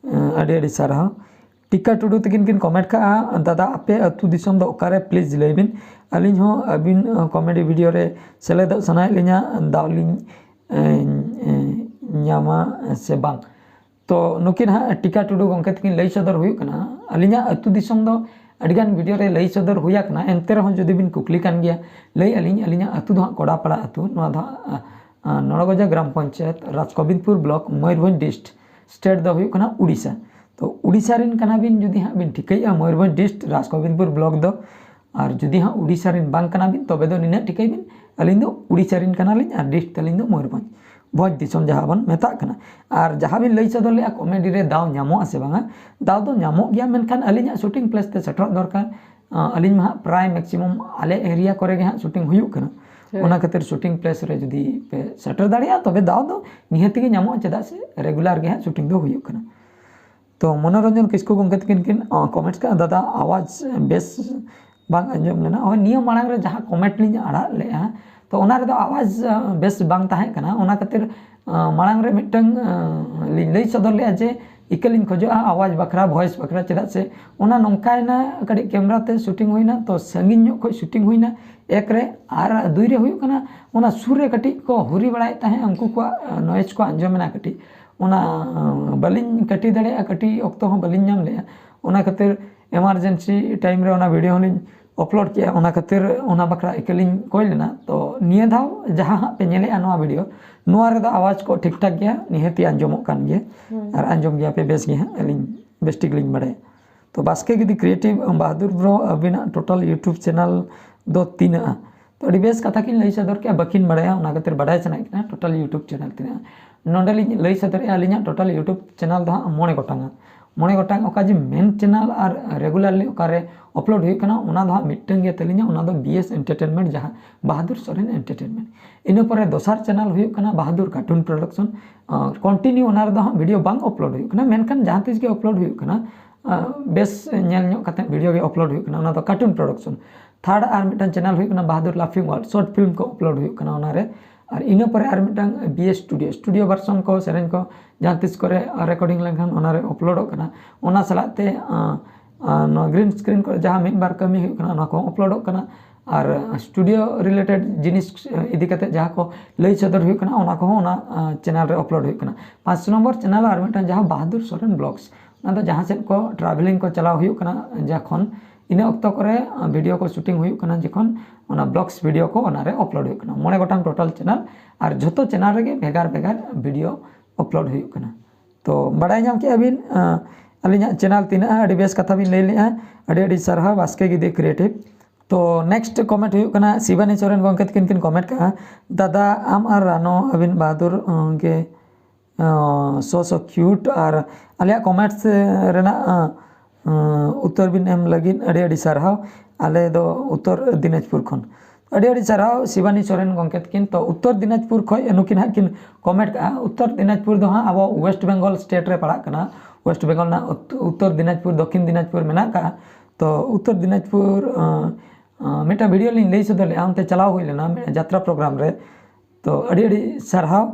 ᱟᱹᱰᱤ ᱟᱹᱰᱤ ᱥᱟᱨᱦᱟᱣ᱾ ᱴᱤᱠᱟ ᱴᱩᱰᱩ ᱛᱟᱹᱠᱤᱱ ᱠᱤᱱ ᱠᱚᱢᱮᱱᱴ ᱠᱟᱜᱼᱟ, ᱫᱟᱫᱟ ᱟᱯᱮ ᱟᱹᱛᱩ ᱫᱤᱥᱚᱢ ᱫᱚ ᱚᱠᱟᱨᱮ, ᱯᱞᱤᱡᱽ ᱞᱟᱹᱭ ᱵᱤᱱ, ᱟᱹᱞᱤᱧ ᱦᱚᱸ ᱟᱹᱵᱤᱱ ᱠᱚᱢᱮᱰᱤ ᱵᱷᱤᱰᱤᱭᱳ ᱨᱮ ᱥᱮᱞᱮᱫᱚᱜ ᱥᱟᱱᱟᱭᱮᱫ ᱞᱤᱧᱟ, ᱫᱟᱣ ᱞᱤᱧ ᱧᱟᱢᱟ ᱥᱮ ᱵᱟᱝ᱾ ᱛᱚ ᱱᱩᱠᱤᱱ ᱦᱟᱸᱜ ᱴᱤᱠᱟ ᱴᱩᱰᱩ ᱜᱚᱢᱠᱮ ᱛᱟᱹᱠᱤᱱ ᱞᱟᱹᱭ ᱥᱚᱫᱚᱨ ᱦᱩᱭᱩᱜ ᱠᱟᱱᱟ, ᱟᱹᱞᱤᱧᱟᱜ ᱟᱹᱛᱩ ᱫᱤᱥᱚᱢ ᱫᱚ ᱟᱹᱰᱤᱜᱟᱱ ᱵᱷᱤᱰᱤᱭᱳ ᱨᱮ ᱞᱟᱹᱭ ᱥᱚᱫᱚᱨ ᱦᱩᱭ ᱟᱠᱟᱱᱟ, ᱮᱱᱛᱮ ᱨᱮᱦᱚᱸ ᱡᱩᱫᱤ ᱵᱤᱱ ᱠᱩᱠᱞᱤ ᱠᱟᱱ ᱜᱮᱭᱟ, ᱞᱟᱹᱭ ᱟᱹᱞᱤᱧ, ᱟᱹᱞᱤᱧᱟᱜ ᱟᱹᱛᱩ ᱫᱚ ᱦᱟᱸᱜ ᱠᱚᱰᱟᱯᱟᱲᱟ ᱟᱹᱛᱩ, ᱱᱚᱣᱟ ᱫᱚ ᱦᱟᱸᱜ Norgoja gram panchayat, Rajgobindpur block, Mayurbhanj dist, state ᱫᱚ ᱦᱩᱭᱩᱜ ᱠᱟᱱᱟ ᱩᱰᱤᱥᱟ᱾ ᱛᱚ ᱩᱰᱤᱥᱟ ᱨᱮᱱ ᱠᱟᱱᱟ ᱵᱤᱱ ᱡᱩᱫᱤ ᱦᱟᱸᱜ ᱵᱤᱱ ᱴᱷᱤᱠᱟᱹᱭᱮᱫᱼᱟ ᱢᱚᱭᱩᱨᱵᱷᱚᱸᱡᱽ ᱰᱤᱥᱴ, ᱨᱟᱡᱽᱜᱳᱵᱤᱱᱫᱯᱩᱨ ᱵᱞᱚᱠ ᱫᱚ, ᱟᱨ ᱡᱩᱫᱤ ᱦᱟᱸᱜ ᱩᱰᱤᱥᱟ ᱨᱮᱱ ᱵᱟᱝ ᱠᱟᱱᱟ ᱵᱤᱱ, ᱛᱚᱵᱮ ᱫᱚ ᱱᱤᱱᱟᱹᱜ ᱴᱷᱤᱠᱟᱹᱭ ᱵᱤᱱ, ᱟᱹᱞᱤᱧ ᱫᱚ ᱩᱰᱤᱥᱟ ᱨᱮᱱ ᱠᱟᱱᱟᱞᱤᱧ ᱟᱨ ᱰᱤᱥᱴ ᱛᱟᱹᱞᱤᱧ ᱫᱚ ᱢᱚᱭᱩᱨᱵᱷᱚᱸᱡᱽ, ᱵᱷᱚᱸᱡᱽ ᱫᱤᱥᱚᱢ ᱡᱟᱦᱟᱸ ᱵᱚᱱ ᱢᱮᱛᱟᱜ ᱠᱟᱱᱟ᱾ ᱟᱨ ᱡᱟᱦᱟᱸ ᱵᱤᱱ ᱞᱟᱹᱭ ᱥᱚᱫᱚᱨ ᱞᱮᱫᱼᱟ ᱠᱚᱢᱮᱰᱤ ᱨᱮ ᱫᱟᱣ ᱧᱟᱢᱚᱜ ᱟᱥᱮ ᱵᱟᱝᱟ, ᱫᱟᱣ ᱫᱚ ᱧᱟᱢᱚᱜ ᱜᱮᱭᱟ, ᱢᱮᱱᱠᱷᱟᱱ ᱟᱹᱞᱤᱧᱟᱜ ᱥᱩᱴᱤᱝ ᱯᱞᱮᱥ ᱛᱮ ᱥᱮᱴᱮᱨᱚᱜ ᱫᱚᱨᱠᱟᱨ᱾ ᱟᱹᱞᱤᱧ ᱢᱟ ᱦᱟᱸᱜ ᱯᱨᱟᱭ ᱢᱮᱠᱥᱤᱢᱟᱢ ᱟᱞᱮ ᱮᱨᱤᱭᱟ ᱠᱚᱨᱮ ᱜᱮ ᱦᱟᱸᱜ ᱥᱩᱴᱤᱝ ᱦᱩᱭᱩᱜ ᱠᱟᱱᱟ᱾ ᱚᱱᱟ ᱠᱷᱟᱹᱛᱤᱨ ᱥᱩᱴᱤᱝ ᱯᱞᱮᱥ ᱨᱮ ᱡᱩᱫᱤ ᱯᱮ ᱥᱮᱴᱮᱨ ᱫᱟᱲᱮᱭᱟᱜᱼᱟ, ᱛᱚᱵᱮ ᱫᱟᱣ ᱫᱚ ᱱᱤᱦᱟᱹᱛ ᱜᱮ ᱧᱟᱢᱚᱜᱼᱟ, ᱪᱮᱫᱟᱜ ᱥᱮ ᱨᱮᱜᱩᱞᱟᱨ ᱜᱮ ᱦᱟᱸᱜ ᱥᱩᱴᱤᱝ ᱫᱚ ᱦᱩᱭᱩᱜ ᱠᱟᱱᱟ᱾ ᱛᱚ ᱢᱚᱱᱳᱨᱚᱧᱡᱚᱱ ᱠᱤᱥᱠᱩ ᱜᱚᱢᱠᱮ ᱛᱟᱹᱠᱤᱱ ᱠᱤᱱ ᱠᱚᱢᱮᱱᱴ ᱠᱟᱜᱼᱟ, ᱫᱟᱫᱟ ᱟᱣᱟᱡᱽ ᱵᱮᱥ ᱵᱟᱝ ᱟᱸᱡᱚᱢ ᱞᱮᱱᱟ᱾ ᱦᱳᱭ, ᱱᱤᱭᱟᱹ ᱢᱟᱲᱟᱝ ᱨᱮ ᱡᱟᱦᱟᱸ ᱠᱚᱢᱮᱱᱴ ᱞᱤᱧ ᱟᱲᱟᱜ ᱞᱮᱫᱼᱟ, ᱛᱚ ᱚᱱᱟ ᱨᱮᱫᱚ ᱟᱣᱟᱡᱽ ᱵᱮᱥ ᱵᱟᱝ ᱛᱟᱦᱮᱸ ᱠᱟᱱᱟ, ᱚᱱᱟ ᱠᱷᱟᱹᱛᱤᱨ ᱢᱟᱲᱟᱝ ᱨᱮ ᱢᱤᱫᱴᱟᱝ ᱞᱤᱧ ᱞᱟᱹᱭ ᱥᱚᱫᱚᱨ ᱞᱮᱫᱼᱟ ᱡᱮ ᱤᱠᱟᱹᱞᱤᱧ ᱠᱷᱚᱡᱚᱜᱼᱟ ᱟᱣᱟᱡᱽ ᱵᱟᱠᱷᱨᱟ, ᱵᱷᱚᱭᱮᱥ ᱵᱟᱠᱷᱨᱟ, ᱪᱮᱫᱟᱜ ᱥᱮ ᱚᱱᱟ ᱱᱚᱝᱠᱟᱭᱮᱱᱟ ᱠᱟᱹᱴᱤᱡ ᱠᱮᱢᱨᱟ ᱛᱮ ᱥᱩᱴᱤᱝ ᱦᱩᱭᱱᱟ, ᱛᱚ ᱥᱟᱺᱜᱤᱧ ᱧᱚᱜ ᱠᱷᱚᱡ ᱥᱩᱴᱤᱝ ᱦᱩᱭᱱᱟ ᱮᱠ ᱨᱮ, ᱟᱨ ᱫᱩᱭ ᱨᱮ ᱦᱩᱭᱩᱜ ᱠᱟᱱᱟ ᱚᱱᱟ ᱥᱩᱨ ᱨᱮ ᱠᱟᱹᱴᱤᱡ ᱠᱚ ᱦᱩᱨᱤ ᱵᱟᱲᱟᱭᱮᱫ ᱛᱟᱦᱮᱸᱫ, ᱩᱱᱠᱩ ᱠᱚᱣᱟᱜ ᱱᱚᱭᱮᱡᱽ ᱠᱚ ᱟᱸᱡᱚᱢᱮᱱᱟ ᱠᱟᱹᱴᱤᱡ, ᱚᱱᱟ ᱵᱟᱹᱞᱤᱧ ᱠᱟᱹᱴᱤ ᱫᱟᱲᱮᱭᱟᱜᱼᱟ, ᱠᱟᱹᱴᱤ ᱚᱠᱛᱚ ᱦᱚᱸ ᱵᱟᱹᱞᱤᱧ ᱧᱟᱢ ᱞᱮᱜᱼᱟ, ᱚᱱᱟ ᱠᱷᱟᱹᱛᱤᱨ ᱮᱢᱟᱨᱡᱮᱱᱥᱤ ᱴᱟᱭᱤᱢ ᱨᱮ ᱚᱱᱟ ᱵᱷᱤᱰᱤᱭᱳ ᱦᱚᱸᱞᱤᱧ ᱟᱯᱞᱳᱰ ᱠᱮᱜᱼᱟ, ᱚᱱᱟ ᱠᱷᱟᱹᱛᱤᱨ ᱚᱱᱟ ᱵᱟᱠᱷᱨᱟ ᱤᱠᱟᱹᱞᱤᱧ ᱠᱚᱭ ᱞᱮᱱᱟ᱾ ᱛᱚ ᱱᱤᱭᱟᱹ ᱫᱷᱟᱣ ᱡᱟᱦᱟᱸ ᱦᱟᱸᱜ ᱯᱮ ᱧᱮᱞᱮᱜᱼᱟ ᱱᱚᱣᱟ ᱵᱷᱤᱰᱤᱭᱳ, ᱱᱚᱣᱟ ᱨᱮᱫᱚ ᱟᱣᱟᱡᱽ ᱠᱚ ᱴᱷᱤᱠ ᱴᱷᱟᱠ ᱜᱮᱭᱟ, ᱱᱤᱦᱟᱹᱛᱤ ᱟᱸᱡᱚᱢᱚᱜ ᱠᱟᱱ ᱜᱮᱭᱟ ᱟᱨ ᱟᱸᱡᱚᱢ ᱜᱮᱭᱟ ᱯᱮ ᱵᱮᱥ ᱜᱮ ᱦᱟᱸᱜ, ᱟᱹᱞᱤᱧ ᱵᱮᱥ ᱴᱷᱤᱠ ᱞᱤᱧ ᱵᱟᱲᱟᱭᱟ᱾ ᱛᱚ ᱵᱟᱥᱠᱮ ᱜᱤᱫᱤ ᱠᱨᱤᱭᱮᱴᱤᱵᱷ ᱵᱟᱦᱟᱫᱩᱨ ᱵᱨᱳ, ᱟᱹᱵᱤᱱᱟᱜ ᱴᱳᱴᱟᱞ ᱤᱭᱩᱴᱩᱵᱽ ᱪᱮᱱᱮᱞ ᱫᱚ ᱛᱤᱱᱟᱹᱜᱼᱟ? ᱛᱚ ᱟᱹᱰᱤ ᱵᱮᱥ ᱠᱟᱛᱷᱟ ᱠᱤᱱ ᱞᱟᱹᱭ ᱥᱚᱫᱚᱨ ᱠᱮᱜᱼᱟ, ᱵᱟᱹᱠᱤᱱ ᱵᱟᱲᱟᱭᱟ, ᱚᱱᱟ ᱠᱷᱟᱹᱛᱤᱨ ᱵᱟᱰᱟᱭ ᱥᱟᱱᱟᱭᱮᱫ ᱠᱤᱱᱟ ᱴᱳᱴᱟᱞ ᱤᱭᱩᱴᱩᱵᱽ ᱪᱮᱱᱮᱞ ᱛᱤᱱᱟᱹᱜᱼᱟ᱾ ᱱᱚᱰᱮ ᱞᱤᱧ ᱞᱟᱹᱭ ᱥᱚᱫᱚᱨᱮᱜᱼᱟ, ᱟᱹᱞᱤᱧᱟᱜ ᱴᱳᱴᱟᱞ ᱤᱭᱩᱴᱩᱵᱽ ᱪᱮᱱᱮᱞ ᱫᱚ ᱦᱟᱸᱜ ᱢᱚᱬᱮ ᱜᱚᱴᱟᱝᱟ᱾ ᱢᱚᱬᱮ ᱜᱚᱴᱟᱝ ᱚᱠᱟ ᱡᱮ ᱢᱮᱱ ᱪᱮᱱᱮᱞ ᱟᱨ ᱨᱮᱜᱩᱞᱟᱨᱞᱤ ᱚᱠᱟᱨᱮ ᱟᱯᱞᱳᱰ ᱦᱩᱭᱩᱜ ᱠᱟᱱᱟ, ᱚᱱᱟ ᱫᱚ ᱦᱟᱸᱜ ᱢᱤᱫᱴᱟᱝ ᱜᱮ ᱛᱟᱹᱞᱤᱧᱟ, ᱚᱱᱟ ᱫᱚ ᱵᱤ ᱮᱥ ᱮᱱᱴᱟᱨᱴᱮᱱᱢᱮᱱᱴ, ᱡᱟᱦᱟᱸ ᱵᱟᱦᱟᱫᱩᱨ ᱥᱚᱨᱮᱱ ᱮᱱᱴᱟᱨᱴᱮᱱᱢᱮᱱᱴ᱾ ᱤᱱᱟᱹ ᱯᱚᱨᱮ ᱫᱚᱥᱟᱨ ᱪᱮᱱᱮᱞ ᱦᱩᱭᱩᱜ ᱠᱟᱱᱟ ᱵᱟᱦᱟᱫᱩᱨ ᱠᱟᱨᱴᱩᱱ ᱯᱨᱚᱰᱟᱠᱥᱚᱱ᱾ ᱠᱚᱱᱴᱤᱱᱤᱭᱩ ᱚᱱᱟ ᱨᱮᱫᱚ ᱦᱟᱸᱜ ᱵᱷᱤᱰᱤᱭᱳ ᱵᱟᱝ ᱟᱯᱞᱳᱰ ᱦᱩᱭᱩᱜ ᱠᱟᱱᱟ, ᱢᱮᱱᱠᱷᱟᱱ ᱡᱟᱦᱟᱸ ᱛᱤᱥ ᱜᱮ ᱟᱯᱞᱳᱰ ᱦᱩᱭᱩᱜ ᱠᱟᱱᱟ, ᱟᱸ, ᱵᱮᱥ ᱧᱮᱞ ᱧᱚᱜ ᱠᱟᱛᱮ ᱵᱷᱤᱰᱤᱭᱳ ᱜᱮ ᱟᱯᱞᱳᱰ ᱦᱩᱭᱩᱜ ᱠᱟᱱᱟ, ᱚᱱᱟ ᱫᱚ ᱠᱟᱨᱴᱩᱱ ᱯᱨᱚᱰᱟᱠᱥᱚᱱ᱾ ᱛᱷᱟᱨᱰ ᱟᱨ ᱢᱤᱫᱴᱟᱝ ᱪᱮᱱᱮᱞ ᱦᱩᱭᱩᱜ ᱠᱟᱱᱟ ᱵᱟᱦᱟᱫᱩᱨ ᱞᱟᱯᱷᱤᱝ ᱣᱟᱨᱞᱰ, ᱥᱚᱨᱴ ᱯᱷᱤᱞᱢ ᱠᱚ ᱟᱯᱞᱳᱰ ᱦᱩᱭᱩᱜ ᱠᱟᱱᱟ ᱚᱱᱟᱨᱮ᱾ ᱟᱨ ᱤᱱᱟᱹ ᱯᱚᱨᱮ ᱟᱨ ᱢᱤᱫᱴᱟᱝ B S studio, studio version ᱠᱚ, ᱥᱮᱨᱮᱧ ᱠᱚ ᱡᱟᱦᱟᱸ ᱛᱤᱥ ᱠᱚᱨᱮ ᱨᱮᱠᱚᱨᱰᱤᱝ ᱞᱮᱱᱠᱷᱟᱱ ᱚᱱᱟᱨᱮ ᱟᱯᱞᱳᱰᱚᱜ ᱠᱟᱱᱟ᱾ ᱚᱱᱟ ᱥᱟᱞᱟᱜ ᱛᱮ, ᱟᱸ, ᱟᱸ, ᱱᱚᱣᱟ ᱜᱨᱤᱱ ᱥᱠᱨᱤᱱ ᱠᱚᱨᱮ ᱡᱟᱦᱟᱸ ᱢᱤᱫ ᱵᱟᱨ ᱠᱟᱹᱢᱤ ᱦᱩᱭᱩᱜ ᱠᱟᱱᱟ, ᱚᱱᱟ ᱠᱚᱦᱚᱸ ᱟᱯᱞᱳᱰᱚᱜ ᱠᱟᱱᱟ᱾ ᱟᱨ ᱥᱴᱩᱰᱤᱭᱳ ᱨᱤᱞᱮᱴᱮᱰ ᱡᱤᱱᱤᱥ ᱤᱫᱤ ᱠᱟᱛᱮ ᱡᱟᱦᱟᱸ ᱠᱚ ᱞᱟᱹᱭ ᱥᱚᱫᱚᱨ ᱦᱩᱭᱩᱜ ᱠᱟᱱᱟ, ᱚᱱᱟ ᱠᱚᱦᱚᱸ ᱚᱱᱟ, ᱟᱸ, ᱪᱮᱱᱮᱞ ᱨᱮ ᱟᱯᱞᱳᱰ ᱦᱩᱭᱩᱜ ᱠᱟᱱᱟ᱾ ᱯᱟᱸᱪ ᱱᱚᱢᱵᱚᱨ ᱪᱮᱱᱮᱞ ᱟᱨ ᱢᱤᱫᱴᱟᱝ ᱡᱟᱦᱟᱸ ᱵᱟᱦᱟᱫᱩᱨ ᱥᱚᱨᱮᱱ ᱵᱞᱚᱜᱥ, ᱚᱱᱟ ᱫᱚ ᱡᱟᱦᱟᱸ ᱥᱮᱫ ᱠᱚ ᱴᱨᱟᱵᱷᱮᱞᱤᱝ ᱠᱚ ᱪᱟᱞᱟᱣ ᱦᱩᱭᱩᱜ ᱠᱟᱱᱟ ᱡᱚᱠᱷᱚᱱ, ᱤᱱᱟᱹ ᱚᱠᱛᱚ ᱠᱚᱨᱮ, ᱟᱸ, ᱵᱷᱤᱰᱤᱭᱳ ᱠᱚ ᱥᱩᱴᱤᱝ ᱦᱩᱭᱩᱜ ᱠᱟᱱᱟ ᱡᱚᱠᱷᱚᱱ, ᱚᱱᱟ ᱵᱞᱚᱜᱥ ᱵᱷᱤᱰᱤᱭᱳ ᱠᱚ ᱚᱱᱟᱨᱮ ᱟᱯᱞᱳᱰ ᱦᱩᱭᱩᱜ ᱠᱟᱱᱟ᱾ ᱢᱚᱬᱮ ᱜᱚᱴᱟᱝ ᱴᱳᱴᱟᱞ ᱪᱮᱱᱮᱞ, ᱟᱨ ᱡᱷᱚᱛᱚ ᱪᱮᱱᱮᱞ ᱨᱮᱜᱮ ᱵᱷᱮᱜᱟᱨ ᱵᱷᱮᱜᱟᱨ ᱵᱷᱤᱰᱤᱭᱳ ᱟᱯᱞᱳᱰ ᱦᱩᱭᱩᱜ ᱠᱟᱱᱟ᱾ ᱛᱚ ᱵᱟᱲᱟᱭ ᱧᱟᱢ ᱠᱮᱜᱼᱟ ᱵᱤᱱ, ᱟᱸ, ᱟᱹᱞᱤᱧᱟᱜ ᱪᱮᱱᱮᱞ ᱛᱤᱱᱟᱹᱜᱼᱟ? ᱟᱹᱰᱤ ᱵᱮᱥ ᱠᱟᱛᱷᱟ ᱵᱤᱱ ᱞᱟᱹᱭ ᱞᱮᱜᱼᱟ, ᱟᱹᱰᱤ ᱟᱹᱰᱤ ᱥᱟᱨᱦᱟᱣ ᱵᱟᱥᱠᱮ ᱜᱤᱫᱤ ᱠᱨᱤᱭᱮᱴᱤᱵᱷ᱾ ᱛᱚ ᱱᱮᱠᱥᱴ ᱠᱚᱢᱮᱱᱴ ᱦᱩᱭᱩᱜ ᱠᱟᱱᱟ, ᱥᱤᱵᱟᱱᱤ ᱥᱚᱨᱮᱱ ᱜᱚᱢᱠᱮ ᱛᱟᱹᱠᱤᱱ ᱠᱤᱱ ᱠᱚᱢᱮᱱᱴ ᱠᱟᱜᱼᱟ, "ᱫᱟᱫᱟ ᱟᱢ ᱟᱨ ᱨᱟᱱᱚ ᱟᱹᱵᱤᱱ ᱵᱟᱦᱟᱫᱩᱨ, ᱟᱸ, ᱜᱮ, ᱟᱸ, so so cute, ᱟᱨ ᱟᱞᱮᱭᱟᱜ ᱠᱚᱢᱮᱱᱴᱥ ᱨᱮᱱᱟᱜ, ᱟᱸ, ᱟᱸ, ᱩᱛᱛᱚᱨ ᱵᱤᱱ ᱮᱢ ᱞᱟᱹᱜᱤᱫ ᱟᱹᱰᱤ ᱟᱹᱰᱤ ᱥᱟᱨᱦᱟᱣ, ᱟᱞᱮ ᱫᱚ ᱩᱛᱛᱚᱨ ᱫᱤᱱᱟᱡᱽᱯᱩᱨ ᱠᱷᱚᱱ᱾" ᱟᱹᱰᱤ ᱟᱹᱰᱤ ᱥᱟᱨᱦᱟᱣ ᱥᱤᱵᱟᱱᱤ ᱥᱚᱨᱮᱱ ᱜᱚᱢᱠᱮ ᱛᱟᱹᱠᱤᱱ᱾ ᱛᱚ ᱩᱛᱛᱚᱨ ᱫᱤᱱᱟᱡᱽᱯᱩᱨ ᱠᱷᱚᱱ ᱱᱩᱠᱤᱱ ᱦᱟᱸᱜ ᱠᱤᱱ ᱠᱚᱢᱮᱱᱴ ᱠᱟᱜᱼᱟ᱾ ᱩᱛᱛᱚᱨ ᱫᱤᱱᱟᱡᱽᱯᱩᱨ ᱫᱚ ᱦᱟᱸᱜ ᱟᱵᱚ ᱳᱭᱮᱥᱴ ᱵᱮᱝᱜᱚᱞ ᱥᱴᱮᱴ ᱨᱮ ᱯᱟᱲᱟᱜ ᱠᱟᱱᱟ᱾ ᱳᱭᱮᱥᱴ ᱵᱮᱝᱜᱚᱞ ᱨᱮᱱᱟᱜ ᱩᱛ-, ᱩᱛᱛᱚᱨ ᱫᱤᱱᱟᱡᱽᱯᱩᱨ, ᱫᱚᱠᱠᱷᱤᱱ ᱫᱤᱱᱟᱡᱽᱯᱩᱨ ᱢᱮᱱᱟᱜ ᱠᱟᱜᱼᱟ᱾ ᱛᱚ ᱩᱛᱛᱚᱨ ᱫᱤᱱᱟᱡᱽᱯᱩᱨ, ᱟᱸ, ᱟᱸ, ᱢᱤᱫᱴᱟᱝ ᱵᱷᱤᱰᱤᱭᱳ ᱞᱤᱧ ᱞᱟᱹᱭ ᱥᱚᱫᱚᱨ ᱞᱮᱜᱼᱟ, ᱚᱱᱛᱮ ᱪᱟᱞᱟᱣ ᱦᱩᱭ ᱞᱮᱱᱟ ᱢᱤᱫᱴᱟᱝ ᱡᱟᱛᱨᱟ ᱯᱨᱳᱜᱨᱟᱢ ᱨᱮ᱾ ᱛᱚ ᱟᱹᱰᱤ ᱟᱹᱰᱤ ᱥᱟᱨᱦᱟᱣ᱾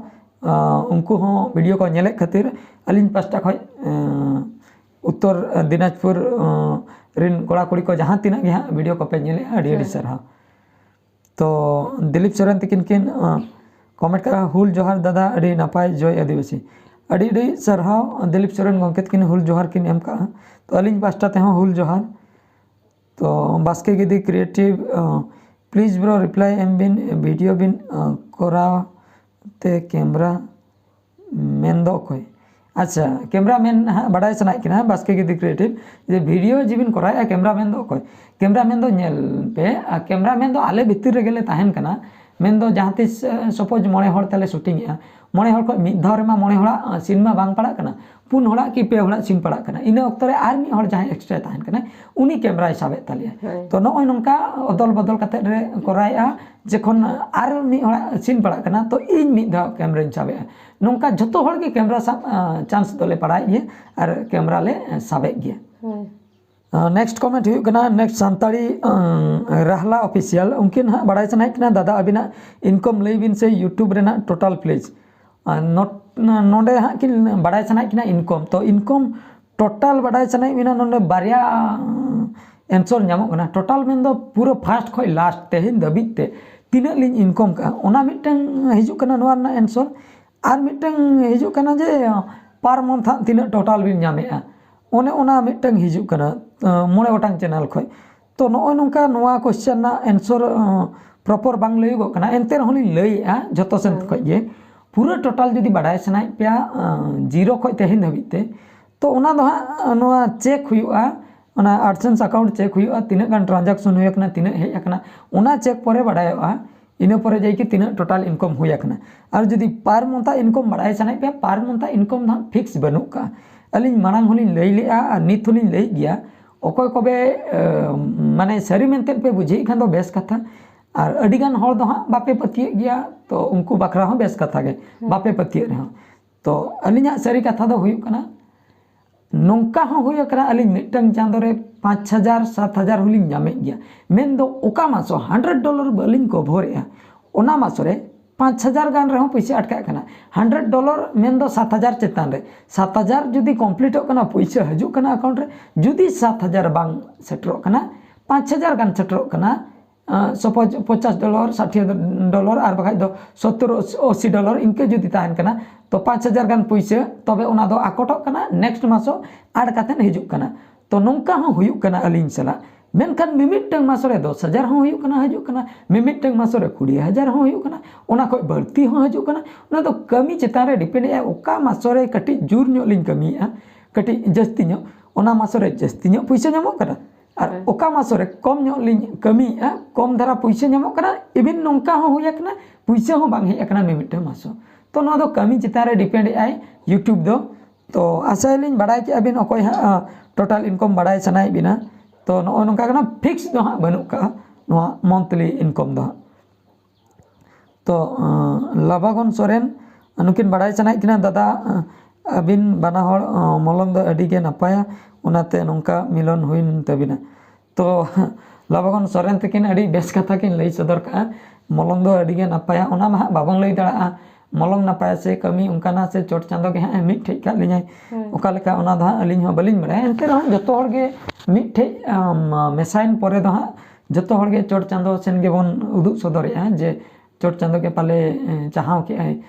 ᱟᱸ, ᱩᱱᱠᱩ ᱦᱚᱸ ᱵᱷᱤᱰᱤᱭᱳ ᱠᱚ ᱧᱮᱞᱮᱫ ᱠᱷᱟᱹᱛᱤᱨ ᱟᱹᱞᱤᱧ ᱯᱟᱥᱴᱟ ᱠᱷᱚᱱ, ᱟᱸ, ᱩᱛᱛᱚᱨ ᱫᱤᱱᱟᱡᱽᱯᱩᱨ, ᱟᱸ, ᱨᱤᱱ ᱠᱚᱲᱟ ᱠᱩᱲᱤ ᱠᱚ ᱡᱟᱦᱟᱸ ᱛᱤᱱᱟᱹᱜ ᱜᱮ ᱦᱟᱸᱜ ᱵᱷᱤᱰᱤᱭᱳ ᱠᱚᱯᱮ ᱧᱮᱞᱮᱫᱼᱟ, ᱟᱹᱰᱤ ᱟᱹᱰᱤ ᱦᱮᱸ᱾ ᱥᱟᱨᱦᱟᱣ᱾ ᱛᱚ ᱫᱤᱞᱤᱯ ᱥᱚᱨᱮᱱ ᱛᱤᱠᱤᱱ ᱠᱤᱱ, ᱟᱸ, ᱠᱚᱢᱮᱱᱴ ᱠᱟᱜᱼᱟ, "ᱦᱩᱞ ᱡᱚᱦᱟᱨ ᱫᱟᱫᱟ, ᱟᱹᱰᱤ ᱱᱟᱯᱟᱭ, ᱡᱚᱭ ᱟᱹᱫᱤᱵᱟᱹᱥᱤ᱾" ᱟᱹᱰᱤ ᱟᱹᱰᱤ ᱥᱟᱨᱦᱟᱣ ᱫᱤᱞᱤᱯ ᱥᱚᱨᱮᱱ ᱜᱚᱢᱠᱮ ᱛᱤᱠᱤᱱ ᱦᱩᱞ ᱡᱚᱦᱟᱨ ᱠᱤᱱ ᱮᱢ ᱠᱟᱜᱼᱟ᱾ ᱛᱚ ᱟᱹᱞᱤᱧ ᱯᱟᱥᱴᱟ ᱛᱮᱦᱚᱸ ᱦᱩᱞ ᱡᱚᱦᱟᱨ᱾ ᱛᱚ ᱵᱟᱥᱠᱮ ᱜᱤᱫᱤ ᱠᱨᱤᱭᱮᱴᱤᱵᱷ, ᱟᱸ, ᱯᱞᱤᱡᱽ ᱵᱨᱳ, ᱨᱤᱯᱞᱟᱭ ᱮᱢ ᱵᱤᱱ, ᱵᱷᱤᱰᱤᱭᱳ ᱵᱤᱱ, ᱟᱸ, ᱠᱚᱨᱟᱣ ᱛᱮ ᱠᱮᱢᱨᱟ ᱢᱮᱱ ᱫᱚ ᱚᱠᱚᱭ? ᱟᱪᱪᱷᱟ, ᱠᱮᱢᱨᱟ ᱢᱮᱱ ᱦᱟᱸᱜ ᱵᱟᱰᱟᱭ ᱥᱟᱱᱟᱭᱮᱫ ᱠᱤᱱᱟ ᱵᱟᱥᱠᱮ ᱜᱤᱫᱤ ᱠᱨᱤᱭᱮᱴᱤᱵᱷ, ᱡᱮ ᱵᱷᱤᱰᱤᱭᱳ ᱡᱮ ᱵᱤᱱ ᱠᱚᱨᱟᱣᱮᱫᱼᱟ, ᱠᱮᱢᱨᱟ ᱢᱮᱱ ᱫᱚ ᱚᱠᱚᱭ? ᱠᱮᱢᱨᱟ ᱢᱮᱱ ᱫᱚ ᱧᱮᱞ ᱯᱮ, ᱟᱨ ᱠᱮᱢᱨᱟ ᱢᱮᱱ ᱫᱚ ᱟᱞᱮ ᱵᱷᱤᱛᱤᱨ ᱨᱮᱜᱮ ᱞᱮ ᱛᱟᱦᱮᱱ ᱠᱟᱱᱟ᱾ ᱢᱮᱱ ᱫᱚ ᱡᱟᱦᱟᱸ ᱛᱤᱥ, ᱟᱸ, ᱥᱟᱯᱳᱡᱽ ᱢᱚᱬᱮ ᱦᱚᱲ ᱛᱮᱞᱮ ᱥᱩᱴᱤᱝ ᱮᱜᱼᱟ, ᱢᱚᱬᱮ ᱦᱚᱲ ᱠᱷᱚᱱ ᱢᱤᱫ ᱫᱷᱟᱣ ᱨᱮᱢᱟ ᱢᱚᱬᱮ ᱦᱚᱲᱟᱜ, ᱟᱸ, ᱥᱤᱱ ᱢᱟ ᱵᱟᱝ ᱯᱟᱲᱟᱜ ᱠᱟᱱᱟ, ᱯᱩᱱ ᱦᱚᱲᱟᱜ ᱠᱤ ᱯᱮ ᱦᱚᱲᱟᱜ ᱥᱤᱱ ᱯᱟᱲᱟᱜ ᱠᱟᱱᱟ᱾ ᱤᱱᱟᱹ ᱚᱠᱛᱚ ᱨᱮ ᱟᱨ ᱢᱤᱫ ᱦᱚᱲ ᱡᱟᱦᱟᱸᱭ ᱮᱠᱥᱴᱨᱟ ᱛᱟᱦᱮᱱ ᱠᱟᱱᱟᱭ, ᱩᱱᱤ ᱠᱮᱢᱨᱟᱭ ᱥᱟᱵᱮᱫ ᱛᱟᱞᱮᱭᱟ᱾ ᱦᱳᱭ᱾ ᱛᱚ ᱱᱚᱜᱼᱚᱭ ᱱᱚᱝᱠᱟ ᱚᱫᱚᱞ ᱵᱚᱫᱚᱞ ᱠᱟᱛᱮᱫ ᱞᱮ ᱠᱚᱨᱟᱣᱮᱫᱼᱟ᱾ ᱡᱚᱠᱷᱚᱱ ᱟᱨ ᱢᱤᱫ ᱦᱚᱲᱟᱜ ᱥᱤᱱ ᱯᱟᱲᱟᱜ ᱠᱟᱱᱟ, ᱛᱚ ᱤᱧ ᱢᱤᱫ ᱫᱷᱟᱣ ᱠᱮᱢᱨᱟᱧ ᱥᱟᱵᱮᱫᱼᱟ᱾ ᱱᱚᱝᱠᱟ ᱡᱷᱚᱛᱚ ᱦᱚᱲ ᱜᱮ ᱠᱮᱢᱨᱟ ᱥᱟᱵ, ᱟᱸ, ᱪᱟᱱᱥ ᱫᱚᱞᱮ ᱯᱟᱲᱟᱜ ᱜᱮᱭᱟ ᱟᱨ ᱠᱮᱢᱨᱟ ᱞᱮ, ᱟᱸ, ᱥᱟᱵᱮᱫ ᱜᱮᱭᱟ᱾ ᱦᱳᱭ᱾ ᱟᱸ, ᱱᱮᱠᱥᱴ ᱠᱚᱢᱮᱱᱴ ᱦᱩᱭᱩᱜ ᱠᱟᱱᱟ, ᱱᱮᱠᱥᱴ ᱥᱟᱱᱛᱟᱲᱤ, ᱟᱸ, ᱨᱟᱦᱞᱟ ᱚᱯᱷᱤᱥᱤᱭᱟᱞ, ᱩᱱᱠᱤᱱ ᱦᱟᱸᱜ ᱵᱟᱲᱟᱭ ᱥᱟᱱᱟᱭᱮᱫ ᱠᱤᱱᱟ, "ᱫᱟᱫᱟ, ᱟᱹᱵᱤᱱᱟᱜ ᱤᱱᱠᱚᱢ ᱞᱟᱹᱭ ᱵᱤᱱ ᱥᱮ YouTube ᱨᱮᱱᱟᱜ ᱴᱳᱴᱟᱞ ᱯᱞᱤᱡᱽ᱾" ᱟᱨ ᱱᱚᱴ-, ᱱᱚᱰᱮ ᱦᱟᱸᱜ ᱠᱤᱱ ᱵᱟᱲᱟᱭ ᱥᱟᱱᱟᱭᱮᱫ ᱠᱤᱱᱟ ᱤᱱᱠᱚᱢ᱾ ᱛᱚ ᱤᱱᱠᱚᱢ ᱴᱳᱴᱟᱞ ᱵᱟᱰᱟᱭ ᱥᱟᱱᱟᱭᱮᱫ ᱵᱮᱱᱟ, ᱱᱚᱰᱮ ᱵᱟᱨᱭᱟ ᱮᱱᱥᱚᱨ ᱧᱟᱢᱚᱜ ᱠᱟᱱᱟ᱾ ᱴᱳᱴᱟᱞ ᱢᱮᱱᱫᱚ ᱯᱩᱨᱟᱹ ᱯᱷᱟᱥᱴ ᱠᱷᱚᱱ ᱞᱟᱥᱴ ᱛᱮᱦᱮᱧ ᱫᱷᱟᱹᱵᱤᱡ ᱛᱮ ᱛᱤᱱᱟᱹᱜ ᱞᱤᱧ ᱤᱱᱠᱚᱢ ᱠᱟᱜᱼᱟ, ᱚᱱᱟ ᱢᱤᱫᱴᱟᱝ ᱦᱤᱡᱩᱜ ᱠᱟᱱᱟ ᱱᱚᱣᱟ ᱨᱮᱱᱟᱜ ᱮᱱᱥᱚᱨ᱾ ᱟᱨ ᱢᱤᱫᱴᱟᱝ ᱦᱤᱡᱩᱜ ᱠᱟᱱᱟ ᱡᱮ ᱯᱟᱨ ᱢᱚᱱᱛᱷ ᱦᱟᱸᱜ ᱛᱤᱱᱟᱹᱜ ᱴᱳᱴᱟᱞ ᱵᱤᱱ ᱧᱟᱢᱮᱜᱼᱟ, ᱚᱱᱮ ᱚᱱᱟ ᱢᱤᱫᱴᱟᱝ ᱦᱤᱡᱩᱜ ᱠᱟᱱᱟ, ᱟᱸ, ᱢᱚᱬᱮ ᱜᱚᱴᱟᱝ ᱪᱮᱱᱮᱞ ᱠᱷᱚᱱ᱾ ᱛᱚ ᱱᱚᱜᱼᱚᱭ ᱱᱚᱝᱠᱟ ᱱᱚᱣᱟ ᱠᱚᱥᱪᱮᱱ ᱨᱮᱱᱟᱜ ᱮᱱᱥᱚᱨ, ᱟᱸ, ᱯᱨᱚᱯᱚᱨ ᱵᱟᱝ ᱞᱟᱹᱭᱚᱜᱚᱜ ᱠᱟᱱᱟ, ᱮᱱᱛᱮ ᱨᱮᱦᱚᱸ ᱞᱤᱧ ᱞᱟᱹᱭᱮᱜᱼᱟ ᱡᱷᱚᱛᱚ ᱥᱮᱱ ᱦᱮᱸ᱾ ᱠᱷᱚᱱ ᱜᱮ᱾ ᱯᱩᱨᱟᱹ ᱴᱳᱴᱟᱞ ᱡᱩᱫᱤ ᱵᱟᱰᱟᱭ ᱥᱟᱱᱟᱭᱮᱫ ᱯᱮᱭᱟ, ᱟᱸ, ᱡᱤᱨᱳ ᱠᱷᱚᱱ ᱛᱮᱦᱮᱧ ᱫᱷᱟᱹᱵᱤᱡ ᱛᱮ, ᱛᱚ ᱚᱱᱟ ᱫᱚ ᱦᱟᱸᱜ ᱱᱚᱣᱟ ᱪᱮᱠ ᱦᱩᱭᱩᱜᱼᱟ, ᱚᱱᱟ AdSense ᱟᱠᱟᱣᱩᱱᱴ ᱪᱮᱠ ᱦᱩᱭᱩᱜᱼᱟ, ᱛᱤᱱᱟᱹᱜ ᱜᱟᱱ ᱴᱨᱟᱱᱡᱟᱠᱥᱚᱱ ᱦᱩᱭ ᱟᱠᱟᱱᱟ, ᱛᱤᱱᱟᱹᱜ ᱦᱮᱡ ᱟᱠᱟᱱᱟ, ᱚᱱᱟ ᱪᱮᱠ ᱯᱚᱨᱮ ᱵᱟᱰᱟᱭᱚᱜᱼᱟ᱾ ᱤᱱᱟᱹ ᱯᱚᱨᱮ ᱡᱟᱭᱠᱤ ᱛᱤᱱᱟᱹᱜ ᱴᱳᱴᱟᱞ ᱤᱱᱠᱚᱢ ᱦᱩᱭ ᱟᱠᱟᱱᱟ᱾ ᱟᱨ ᱡᱩᱫᱤ ᱯᱟᱨ ᱢᱚᱱᱛᱷᱟ ᱤᱱᱠᱚᱢ ᱵᱟᱰᱟᱭ ᱥᱟᱱᱟᱭᱮᱫ ᱯᱮᱭᱟ, ᱯᱟᱨ ᱢᱚᱱᱛᱷᱟ ᱤᱱᱠᱚᱢ ᱫᱚ ᱦᱟᱸᱜ ᱯᱷᱤᱠᱥ ᱵᱟᱹᱱᱩᱜ ᱠᱟᱜᱼᱟ᱾ ᱟᱹᱞᱤᱧ ᱢᱟᱲᱟᱝ ᱦᱚᱸᱞᱤᱧ ᱞᱟᱹᱭ ᱞᱮᱜᱼᱟ ᱟᱨ ᱱᱤᱛ ᱦᱚᱸᱞᱤᱧ ᱞᱟᱹᱭᱮᱫ ᱜᱮᱭᱟ, ᱚᱠᱚᱭ ᱠᱚᱵᱮ, ᱮ, ᱢᱟᱱᱮ ᱥᱟᱹᱨᱤ ᱢᱮᱱᱛᱮ ᱯᱮ ᱵᱩᱡᱷᱟᱹᱣᱮᱫ ᱠᱷᱟᱱ ᱫᱚ ᱵᱮᱥ ᱠᱟᱛᱷᱟ, ᱟᱨ ᱟᱹᱰᱤᱜᱟᱱ ᱦᱚᱲ ᱫᱚ ᱦᱟᱸᱜ ᱵᱟᱯᱮ ᱯᱟᱹᱛᱭᱟᱹᱜ ᱜᱮᱭᱟ, ᱛᱚ ᱩᱱᱠᱩ ᱵᱟᱠᱷᱨᱟ ᱦᱚᱸ ᱵᱮᱥ ᱠᱟᱛᱷᱟ ᱜᱮ, ᱦᱮᱸ᱾ ᱵᱟᱯᱮ ᱯᱟᱹᱛᱭᱟᱹᱜ ᱨᱮᱦᱚᱸ᱾ ᱛᱚ ᱟᱹᱞᱤᱧᱟᱜ ᱥᱟᱹᱨᱤ ᱠᱟᱛᱷᱟ ᱫᱚ ᱦᱩᱭᱩᱜ ᱠᱟᱱᱟ, ᱱᱚᱝᱠᱟ ᱦᱚᱸ ᱦᱩᱭ ᱟᱠᱟᱱᱟ, ᱟᱹᱞᱤᱧ ᱢᱤᱫᱴᱟᱝ ᱪᱟᱸᱫᱳ ᱨᱮ ᱯᱟᱸᱪ ᱦᱟᱡᱟᱨ, ᱥᱟᱛ ᱦᱟᱡᱟᱨ ᱦᱚᱸᱞᱤᱧ ᱧᱟᱢᱮᱫ ᱜᱮᱭᱟ᱾ ᱢᱮᱱᱫᱚ ᱚᱠᱟ ᱢᱟᱥ ᱦᱚᱸ ᱦᱟᱱᱰᱨᱮᱰ ᱰᱚᱞᱟᱨ ᱵᱟᱹᱞᱤᱧ ᱠᱚᱵᱷᱚᱨᱮᱜᱼᱟ, ᱚᱱᱟ ᱢᱟᱥ ᱨᱮ ᱯᱟᱸᱪ ᱦᱟᱡᱟᱨ ᱜᱟᱱ ᱨᱮᱦᱚᱸ ᱯᱩᱭᱥᱟᱹ ᱟᱴᱠᱟᱜ ᱠᱟᱱᱟ᱾ ᱦᱟᱱᱰᱨᱮᱰ ᱰᱚᱞᱟᱨ ᱢᱮᱱᱫᱚ ᱥᱟᱛ ᱦᱟᱡᱟᱨ ᱪᱮᱛᱟᱱ ᱨᱮ, ᱥᱟᱛ ᱦᱟᱡᱟᱨ ᱡᱩᱫᱤ ᱠᱚᱢᱯᱞᱤᱴᱚᱜ ᱠᱟᱱᱟ, ᱯᱩᱭᱥᱟᱹ ᱦᱤᱡᱩᱜ ᱠᱟᱱᱟ ᱮᱠᱟᱣᱩᱱᱴ ᱨᱮ, ᱡᱩᱫᱤ ᱥᱟᱛ ᱦᱟᱡᱟᱨ ᱵᱟᱝ ᱥᱮᱴᱮᱨᱚᱜ ᱠᱟᱱᱟ, ᱯᱟᱸᱪ ᱦᱟᱡᱟᱨ ᱜᱟᱱ ᱥᱮᱴᱮᱨᱚᱜ ᱠᱟᱱᱟ, ᱥᱟᱯᱳᱡᱽ ᱯᱚᱪᱟᱥ ᱰᱚᱞᱟᱨ, ᱥᱟᱴᱷᱤ ᱰᱚᱞᱟᱨ, ᱟᱨ ᱵᱟᱠᱷᱟᱡ ᱫᱚ ᱥᱚᱛᱛᱚᱨ ᱟᱥᱤ ᱰᱚᱞᱟᱨ ᱤᱱᱠᱟᱹ ᱡᱩᱫᱤ ᱛᱟᱦᱮᱱ ᱠᱟᱱᱟ, ᱛᱚ ᱯᱟᱸᱪ ᱦᱟᱡᱟᱨ ᱜᱟᱱ ᱯᱩᱭᱥᱟᱹ, ᱛᱚᱵᱮ ᱚᱱᱟ ᱫᱚ ᱟᱠᱚᱴᱚᱜ ᱠᱟᱱᱟ, ᱱᱮᱠᱥᱴ ᱢᱟᱥᱚ ᱟᱲ ᱠᱟᱛᱮᱫ ᱦᱤᱡᱩᱜ ᱠᱟᱱᱟ᱾ ᱛᱚ ᱱᱚᱝᱠᱟ ᱦᱚᱸ ᱦᱩᱭᱩᱜ ᱠᱟᱱᱟ ᱟᱹᱞᱤᱧ ᱥᱟᱞᱟᱜ᱾ ᱢᱮᱱᱠᱷᱟᱱ ᱢᱤᱢᱤᱫᱴᱟᱝ ᱢᱟᱥᱚ ᱨᱮ ᱫᱚᱥ ᱦᱟᱡᱟᱨ ᱦᱚᱸ ᱦᱩᱭᱩᱜ ᱠᱟᱱᱟ, ᱦᱤᱡᱩᱜ ᱠᱟᱱᱟ, ᱢᱤᱢᱤᱫᱴᱟᱝ ᱢᱟᱥᱚ ᱨᱮ ᱠᱩᱲᱤ ᱦᱟᱡᱟᱨ ᱦᱚᱸ ᱦᱩᱭᱩᱜ ᱠᱟᱱᱟ, ᱚᱱᱟ ᱠᱷᱚᱡ ᱵᱟᱹᱲᱛᱤ ᱦᱚᱸ ᱦᱤᱡᱩᱜ ᱠᱟᱱᱟ᱾ ᱚᱱᱟ ᱫᱚ ᱠᱟᱹᱢᱤ ᱪᱮᱛᱟᱱ ᱨᱮ ᱰᱤᱯᱮᱱᱰ ᱮᱜᱼᱟ᱾ ᱚᱠᱟ ᱢᱟᱥᱚ ᱨᱮ ᱠᱟᱹᱴᱤᱡ ᱡᱳᱨ ᱧᱚᱜ ᱞᱤᱧ ᱠᱟᱹᱢᱤᱭᱮᱫᱼᱟ, ᱠᱟᱹᱴᱤᱡ ᱡᱟᱹᱥᱛᱤ ᱧᱚᱜ, ᱚᱱᱟ ᱢᱟᱥᱚ ᱨᱮ ᱡᱟᱹᱥᱛᱤ ᱧᱚᱜ ᱯᱩᱭᱥᱟᱹ ᱧᱟᱢᱚᱜ ᱠᱟᱱᱟ, ᱟᱨ ᱦᱮᱸ᱾ ᱚᱠᱟ ᱢᱟᱥᱚ ᱨᱮ ᱠᱚᱢ ᱧᱚᱜ ᱞᱤᱧ ᱠᱟᱹᱢᱤᱭᱮᱫᱼᱟ, ᱠᱚᱢ ᱫᱷᱟᱨᱟ ᱯᱩᱭᱥᱟᱹ ᱧᱟᱢᱚᱜ ᱠᱟᱱᱟ, ᱤᱵᱷᱤᱱ ᱱᱚᱝᱠᱟ ᱦᱚᱸ ᱦᱩᱭ ᱟᱠᱟᱱᱟ, ᱯᱩᱭᱥᱟᱹ ᱦᱚᱸ ᱵᱟᱝ ᱦᱮᱡ ᱟᱠᱟᱱᱟ ᱢᱤᱢᱤᱫᱴᱟᱝ ᱢᱟᱥᱚ᱾ ᱛᱚ ᱱᱚᱣᱟ ᱫᱚ ᱠᱟᱹᱢᱤ ᱪᱮᱛᱟᱱ ᱨᱮ ᱰᱤᱯᱮᱱᱰ ᱮᱜᱼᱟᱭ YouTube ᱫᱚ᱾ ᱛᱚ ᱟᱥᱟᱭᱟᱞᱤᱧ ᱵᱟᱲᱟᱭ ᱠᱮᱜᱼᱟ ᱵᱤᱱ ᱚᱠᱚᱭ ᱦᱟᱸᱜ ᱴᱳᱴᱟᱞ ᱤᱱᱠᱟᱢ ᱵᱟᱲᱟᱭ ᱥᱟᱱᱟᱭᱮᱫ ᱵᱤᱱᱟ᱾ ᱛᱚ ᱱᱚᱜᱼᱚ ᱱᱚᱝᱠᱟ ᱠᱟᱱᱟ, ᱯᱷᱤᱠᱥ ᱫᱚ ᱦᱟᱸᱜ ᱵᱟᱹᱱᱩᱜ ᱠᱟᱜᱼᱟ ᱱᱚᱣᱟ ᱢᱚᱱᱛᱷᱞᱤ ᱤᱱᱠᱟᱢ ᱫᱚ ᱦᱟᱸᱜ᱾ ᱛᱚ ᱞᱟᱵᱟᱜᱚᱱ ᱥᱚᱨᱮᱱ, ᱱᱩᱠᱤᱱ ᱵᱟᱲᱟᱭ ᱥᱟᱱᱟᱭᱮᱫ ᱠᱤᱱᱟ, ᱫᱟᱫᱟ ᱟᱹᱵᱤᱱ ᱵᱟᱱᱟ ᱦᱚᱲ ᱢᱚᱞᱚᱝ ᱫᱚ ᱟᱹᱰᱤ ᱜᱮ ᱱᱟᱯᱟᱭᱟ, ᱚᱱᱟᱛᱮ ᱱᱚᱝᱠᱟ ᱢᱤᱞᱚᱱ ᱦᱩᱭᱮᱱ ᱛᱟᱹᱵᱤᱱᱟ᱾ ᱛᱚ ᱞᱟᱵᱟᱜᱚᱱ ᱥᱚᱨᱮᱱ ᱛᱟᱹᱠᱤᱱ ᱟᱹᱰᱤ ᱵᱮᱥ ᱠᱟᱛᱷᱟ ᱠᱤᱱ ᱞᱟᱹᱭ ᱥᱚᱫᱚᱨ ᱠᱟᱜᱼᱟ, ᱢᱚᱞᱚᱝ ᱫᱚ ᱟᱹᱰᱤ ᱜᱮ ᱱᱟᱯᱟᱭᱟ, ᱚᱱᱟ ᱢᱟ ᱦᱟᱸᱜ ᱵᱟᱵᱚᱱ ᱞᱟᱹᱭ ᱫᱟᱲᱮᱭᱟᱜᱼᱟ᱾ ᱢᱚᱞᱚᱝ ᱱᱟᱯᱟᱭᱟ ᱥᱮ ᱠᱟᱹᱢᱤ ᱚᱱᱠᱟᱱᱟ ᱥᱮ ᱪᱚᱴ ᱪᱟᱸᱫᱚ ᱜᱮ ᱦᱟᱸᱜ ᱮ ᱢᱤᱫ ᱴᱷᱮᱡ ᱠᱟᱜ ᱞᱤᱧᱟᱭ, ᱦᱳᱭ᱾ ᱚᱠᱟ ᱞᱮᱠᱟ ᱚᱱᱟ ᱫᱚ ᱦᱟᱸᱜ ᱟᱹᱞᱤᱧ ᱦᱚᱸ ᱵᱟᱹᱞᱤᱧ ᱵᱟᱲᱟᱭᱟ᱾ ᱮᱱᱛᱮ ᱨᱮᱦᱚᱸ ᱡᱚᱛᱚ ᱦᱚᱲ ᱜᱮ ᱢᱤᱫ ᱴᱷᱮᱡ ᱢᱮᱥᱟᱭᱮᱱ ᱯᱚᱨᱮ ᱫᱚ ᱦᱟᱸᱜ ᱡᱚᱛᱚ ᱦᱚᱲ ᱜᱮ ᱪᱚᱴ ᱪᱟᱸᱫᱚ ᱥᱮᱱ ᱜᱮᱵᱚᱱ ᱩᱫᱩᱜ ᱥᱚᱫᱚᱨᱮᱜᱼᱟ ᱡᱮ ᱪᱚᱴ ᱪᱟᱸᱫᱚ ᱜᱮ ᱯᱟᱞᱮ ᱪᱟᱦᱟᱣ ᱠᱮᱜᱼᱟᱭ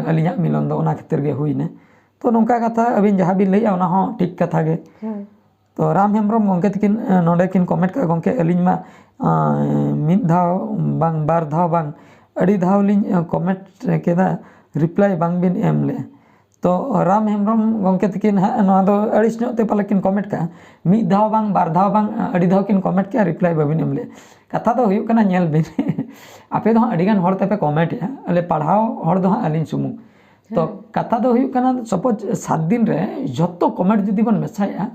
ᱟᱹᱞᱤᱧᱟᱜ ᱢᱤᱞᱚᱱ ᱫᱚ, ᱚᱱᱟ ᱠᱷᱟᱹᱛᱤᱨ ᱜᱮ ᱦᱩᱭᱱᱟ᱾ ᱛᱚ ᱱᱚᱝᱠᱟ ᱠᱟᱛᱷᱟ ᱟᱹᱵᱤᱱ ᱡᱟᱦᱟᱸ ᱵᱤᱱ ᱞᱟᱹᱭᱮᱜᱼᱟ ᱚᱱᱟ ᱦᱚᱸ ᱴᱷᱤᱠ ᱠᱟᱛᱷᱟ ᱜᱮ᱾ ᱦᱳᱭ᱾ ᱛᱚ ᱨᱟᱢ ᱦᱮᱢᱵᱨᱚᱢ ᱜᱚᱢᱠᱮ ᱛᱟᱹᱠᱤᱱ ᱱᱚᱰᱮ ᱠᱤᱱ ᱠᱚᱢᱮᱱᱴ ᱠᱟᱜᱼᱟ, ᱜᱚᱢᱠᱮ ᱟᱹᱞᱤᱧ ᱢᱟ ᱢᱤᱫ ᱫᱷᱟᱣ ᱵᱟᱝ, ᱵᱟᱨ ᱫᱷᱟᱣ ᱵᱟᱝ, ᱟᱹᱰᱤ ᱫᱷᱟᱣ ᱞᱤᱧ ᱠᱚᱢᱮᱱᱴ ᱠᱮᱫᱟ, ᱨᱤᱯᱞᱟᱭ ᱵᱟᱝ ᱵᱤᱱ ᱮᱢ ᱞᱮᱜᱼᱟ᱾ ᱛᱚ ᱨᱟᱢ ᱦᱮᱢᱵᱨᱚᱢ ᱜᱚᱢᱠᱮ ᱛᱟᱹᱠᱤᱱ ᱦᱟᱸᱜ ᱱᱚᱣᱟ ᱫᱚ ᱟᱹᱲᱤᱥ ᱧᱚᱜ ᱛᱮ ᱯᱟᱞᱮ ᱠᱤᱱ ᱠᱚᱢᱮᱱᱴ ᱠᱟᱜᱼᱟ, ᱢᱤᱫ ᱫᱷᱟᱣ ᱵᱟᱝ, ᱵᱟᱨ ᱫᱷᱟᱣ ᱵᱟᱝ, ᱟᱹᱰᱤ ᱫᱷᱟᱣ ᱠᱤᱱ ᱠᱚᱢᱮᱱᱴ ᱠᱮᱜᱼᱟ, ᱨᱤᱯᱞᱟᱭ ᱵᱟᱹᱵᱤᱱ ᱮᱢ ᱞᱮᱜᱼᱟ᱾ ᱠᱟᱛᱷᱟ ᱫᱚ ᱦᱩᱭᱩᱜ ᱠᱟᱱᱟ, ᱧᱮᱞ ᱵᱤᱱ ᱟᱯᱮ ᱫᱚ ᱦᱟᱸᱜ ᱟᱹᱰᱤ ᱜᱟᱱ ᱦᱚᱲ ᱛᱮᱯᱮ ᱠᱚᱢᱮᱱᱴ ᱮᱜᱼᱟ, ᱟᱞᱮ ᱯᱟᱲᱦᱟᱣ ᱦᱚᱲ ᱫᱚ ᱦᱟᱸᱜ ᱟᱹᱞᱤᱧ ᱥᱩᱢᱩᱝ᱾ ᱛᱚ ᱦᱮᱸ᱾ ᱠᱟᱛᱷᱟ ᱫᱚ ᱦᱩᱭᱩᱜ ᱠᱟᱱᱟ, ᱥᱟᱯᱳᱡᱽ ᱥᱟᱛ ᱫᱤᱱ ᱨᱮ ᱡᱷᱚᱛᱚ ᱠᱚᱢᱮᱱᱴ ᱡᱩᱫᱤ ᱵᱚᱱ ᱢᱮᱥᱟᱭᱮᱜᱼᱟ,